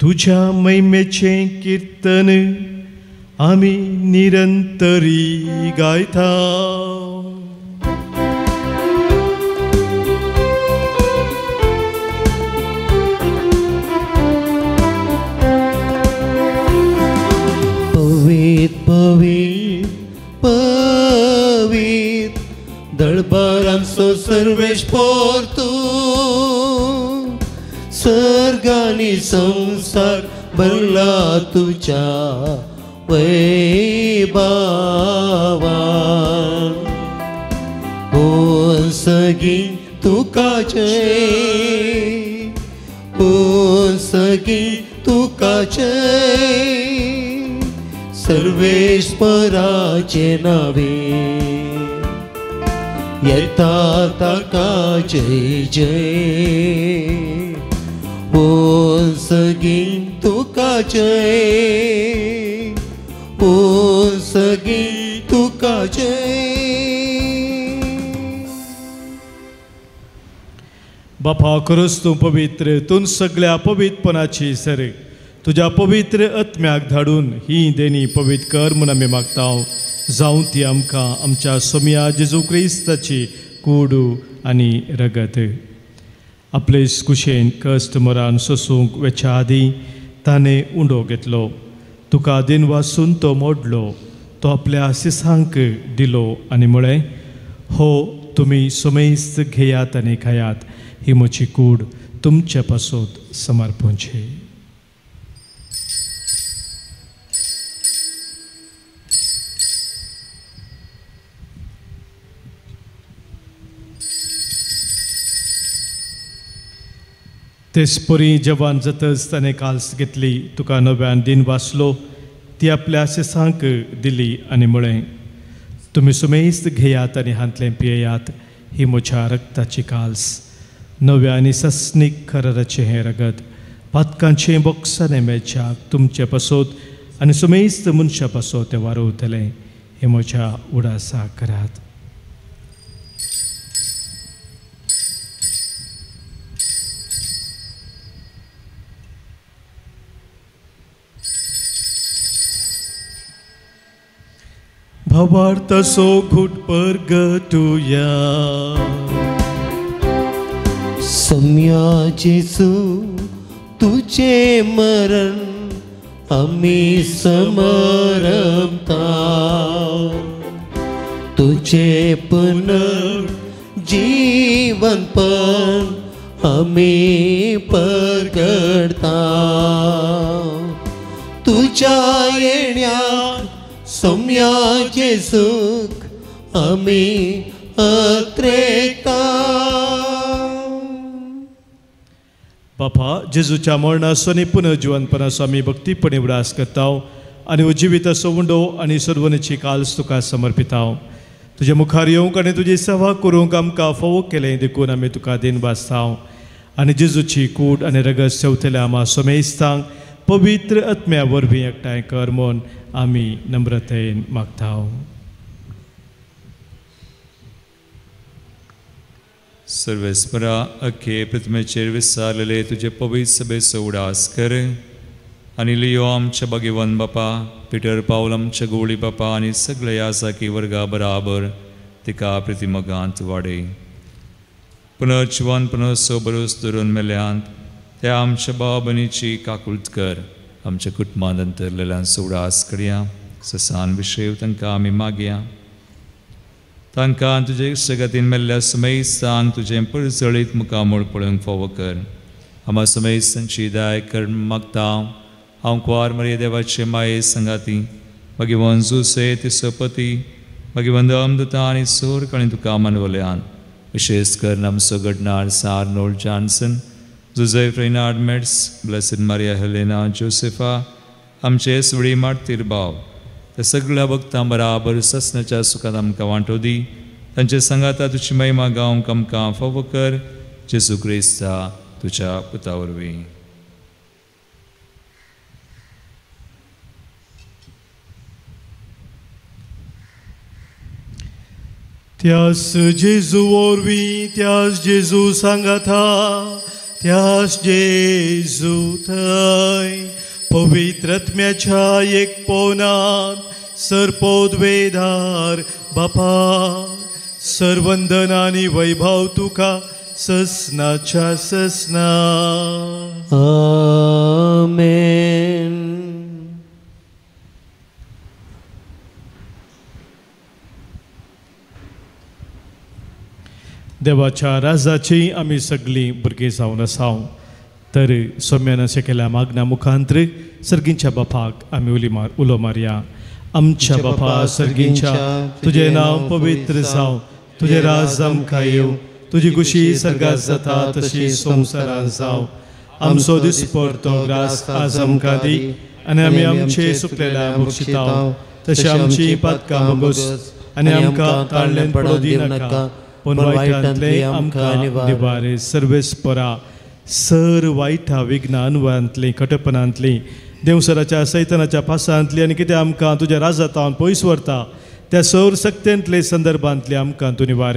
तुज्या महिमेचें किर्तन आमी निरंतरी गायता। पवित्र पवित्र पवित्र दळबारांचो सर्वेस्पोर तूं, सर्गानी संवसार भरला तुज्या वैभावान। हो सगीं तुका जय, सगी तुका जय सर्वेस्पराचे नावे येता ताका जय जय ओ सगी तुका जय ओ सगी तुका जय। बापा खरोच तूं पवित्र तूं सगळ्या पवित्रपणाची सर तुज्या पवित्र आत्म्याक धाडून ही देणी पवित्र कर म्हूण आमी मागता जावं ती आमकां आमच्या सोम्या जेजू क्रिस्ताची कूड आनी रगत। आपले कुशेन कश्ट मरान सोसूंक वेच्या आदीं ताणें उंडो घेतलो तुका दिन वासून तो मोडलो तो आपल्या सिसांक दिलो आनी म्हळें हो तुमी सोमेस्त घेयात आनी खायात ही म्हजी कूड तुमचे पासत समर्पणची। तेचपरी जवान जातच ताणें काल्स घेतली तुका नव्यान दिन वाचलो ती आपल्या शिसांक दिली आनी म्हळें तुमी सुमेस्त घेयात आनी हांतलें पियेयात ही म्हज्या रक्ताची काल्स नव्या आनी सस्नीक खराराचें हें रगत पातकांचें बोक्साने मेळच्याक तुमचे पासत आनी सुमेस्त मनशा पासत तें वारवतलें हें म्हज्या उडासा करात। भावार्थ सो घुट परगटुया सम्या जेसू तुझे मरण आमी समरपता तुझे पुनर्जीवन पण आमी परगटता तुझ्या येण्या सम्या जेसूक आमी अत्रेता। बापा जेजूच्या मरणाचो आनी पुनर्जिवनपणाचो आमी भक्तीपणे उडास करता आनी उजिविताचो उंडो आनी सर्वनेची काल्स तुका समर्पिता। तुजे मुखार येवंक आनी तुजी सेवा करूंक आमकां फावो केलें देखून आमी तुका दिन वाचता आनी जेजूची कूड आनी रगत सेवतल्या आमा सोमेस्तांक पवित्र आत्म्या वरवीं एकठांय कर म्हूण आमी नम्रतेन मागता। सर्वेस्परा अखे प्रतिमेचेर विसारलेले तुजे पवित्र सभेचो उडास कर आनी लियो आमच्या भाग्यवंत बापा पिटर पावल आमच्या गोवळी बापा आनी सगळे याजाकी वर्गा बराबर तिका प्रतिमगांत वाडय। पुनर्जिवन पुनर्सो बरोस धरून मेल्यांत त्या आमच्या भाव भयणीची काकूळत कर आमच्या कुटुंबांत अंतरलेल्यांचो उडास करया ससान विशय तांकां आमी मागया तांकां तुजे सगतीन मेल्ल्या समेस्तांक तुजें परजळीत मुखामळ पळोवंक फावो कर। आमा समेस्तांची दाय कर मागता हांव कुवार मरिया देवाचे माये संगाती भगवान जुसे तिसपती भगवंत अमदता आनी सोर काणी तुका मानवल्यान विशेष करून आमचो घडणार Arnold Johnson Joseph Reinhard Metz blessed Maria Helena Josefa आमचे सुवळी मार्तीर भाव त्या सगळ्या भक्तां बराबर ससनाच्या सुखांत आमकां वांटो दी तांचे सांगाता तुजी महिमा गावंक आमकां फावो कर जेजू क्रिस्ता तुज्या पुता वरवीं। त्यास जेजू वरवीं त्यास जेजू सांगाता त्यास जेजू थंय पवित्र आत्म्याच्या एकपणांत सर्पोद्वेदार बापा सर्वंदन आनी वैभव तुका ससनाच्या ससना। आमेन। देवाच्या राजाची आमी सगळीं भुरगीं जावन आसा तर सोम्यान अशें केल्या मागण्या मुखांतर सर्गींच्या बापाक आमी उलो मारया। आमच्या बापा सर्गींच्या तुजें नांव पवित्र जावं तुजें राज आमकां येवं तुजी खुशी सर्गात जाता तशी संवसारांत जावं। आमचो दिसपडतो ग्रास आज आमकां दी आनी आमी आमचे सुकलेल्या बक्षिताव तशें आमची पातकां बोगस आनी आमकां ताळ्ळेन पडोवं दिनाका पूण वायटांतलें आमकां निवार. सर्वेस्परा सर वायटा विघ्न अनवयांतलीं कटपणांतलीं देवसराच्या सैतनाच्या पासांतली आनी कितें आमकां तुज्या राजातावन पयस व्हरता त्या सौर सक्तेंतले संदर्भांतले आमकां तूं निवार.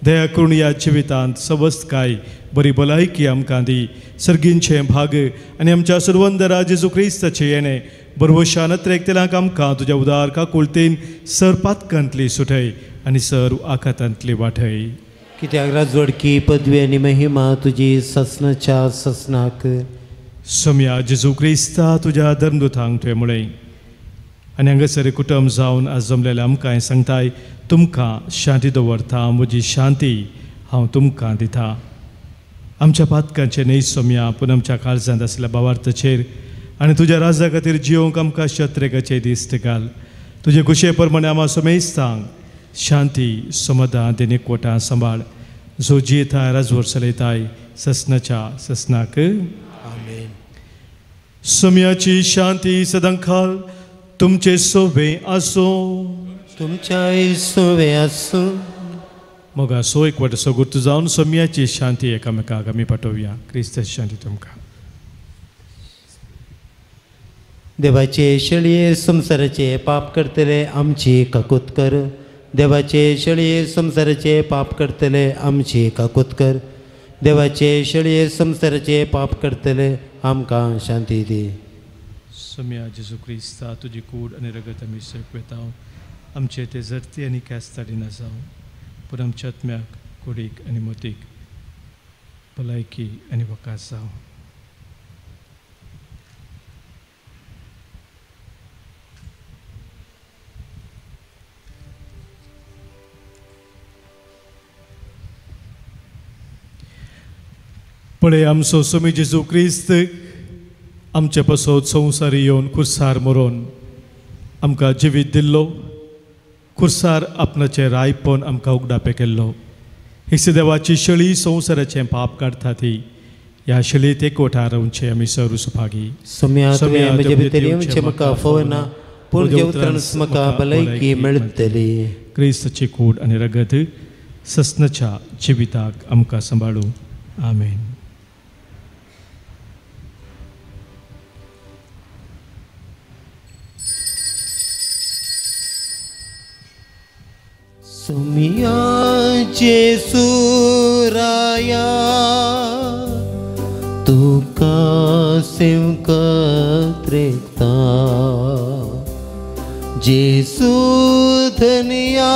दया करून ह्या जिवितांत सवस्तकाय बरी भलायकी आमकां दी. सर्गींचें भाग आनी आमच्या सुरवंदरा जेजू क्रिस्ताचें येणें बरवशान अत्रेकतेलांक आमकां तुज्या उदार काकुळतेन सर पातकांतली सुटय आनी सर आखातांतली वाटय. कित्याक राजवडकी पदवी आनी महिमा तुजी ससनाच्या ससनाक. सोम्या जेजू क्रिस्ता तुज्या धर्मदूतांक तुवें म्हळें आनी हांगासर कुटुंब जावन आज जमलेलें आमकां हें सांगताय तुमकां शांती दवरता म्हजी शांती हांव तुमकां दिता. आमच्या पातकांचें न्हय सोम्या पूण आमच्या काळजांत आसल्या भावार्थाचेर आनी तुज्या राजा खातीर जियोंक आमकां शत्रेकाचे दिश्ट घाल. तुजे खुशये प्रमाणे आमा समेस्तांक शांती समाधान आनी एकवटां सांबाळ. जो जियेताय राजवट चलयताय ससनाच्या ससनाक. आमेन. सोम्याची शांती सदांकाळ तुमचे सोबे आसूं. तुमच्याय सोबे आसूं. मोगा सो एकवट सगुर्त जावन सोम्याची शांती एकामेकाक आमी पाठोवया. क्रिस्ताची शांती तुमकां. देवाचे शेळये संवसाराचे पाप करतले आमची काकूत कर. देवाचे शेळये संवसाराचे पाप करतले आमची काकूत कर. देवाचे शेळये संवसाराचे पाप करतले आमकां शांती दी. सोम्या जेजू क्रिस्ता तुजी कूड आनी रगत आमी सेकवेता आमचे ते जरती आनी ख्यास्ताडी ना जावं पूण आमच्या आत्म्याक कुडीक आनी मोतीक भलायकी आनी वकास जावं. पळय आमचो सोमी जेजू क्रिस्त आमचे पासत संवसारी येवन खुर्सार मरोन आमकां जिवीत दिल्लो. खुर्सार आपणाचें रायपण आमकां उगडापें केल्लो. ही देवाची शेळी संवसाराचें पाप काडटा ती ह्या शेळीत एकवटार रावचें आमी सर्व सुभागी. सोम्या तुवें म्हजे भितर येवचें म्हाका फावना पूण तुज्या उतरान म्हाका भलायकी मेळटली. क्रिस्ताची कूड आनी रगत ससनाच्या जिविताक आमकां सांबाळूं. आमेन. सोम्या जेजू राया तुका सेवकत रेखता. जेजू धनिया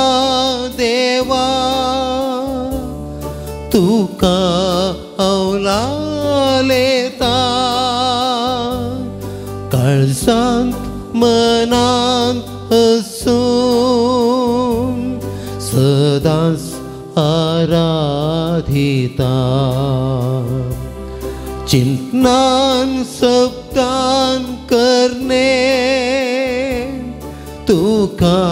देवा तुका अवलालेता. काळजांत मनांत हसून सदांच आराधिता. चिंतनान शब्दान करणे तुका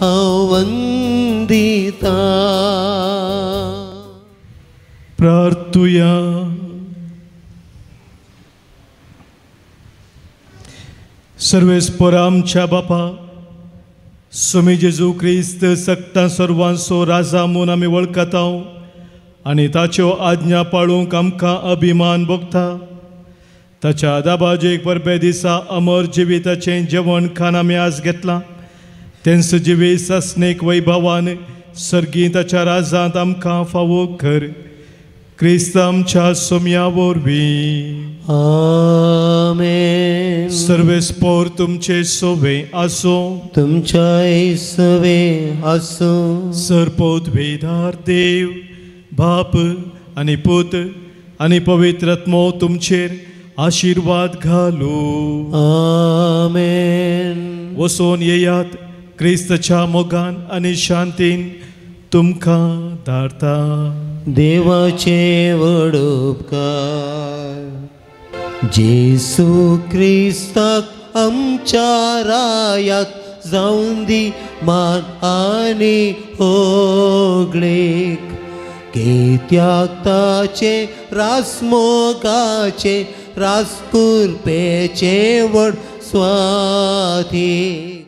हांव वंदिता. प्रार्थुया. सर्वेस्पर आमच्या बापा सोमी जेजू क्रिस्त सक्ता सर्वांचो राजा म्हूण आमी वळखता आनी ताच्यो आज्ञा पाळूंक आमकां अभिमान भोगता. ताच्या दाबाजेक परबे दिसा अमर जिविताचें जेवण खाण आमी आज घेतलां. तेंच जिवीत सासणीक वैभवान सर्गी ताच्या राजांत आमकां फावो कर. क्रिस्त आमच्या सोम्या वरवीं. आमेन. सर्वेस्पर तुमचे सोवे आसूं. तुमच्याय सोवे आसूं. सर्पोद्भेदार देव बाप आनी पूत आनी पवित्र आत्मो तुमचेर आशिर्वाद घालू. आमेन. वसोन येयात क्रिस्ताच्या मोगान आनी शांतीन तुमकां धाडता. देवाचे व्हड उपकार. जेजू क्रिस्ताक आमच्या रायाक जावन दी मान आनी होगळीक. कित्याक ताचे रासमोगाचे रासकुरपेचे व्हड स्वाधीन.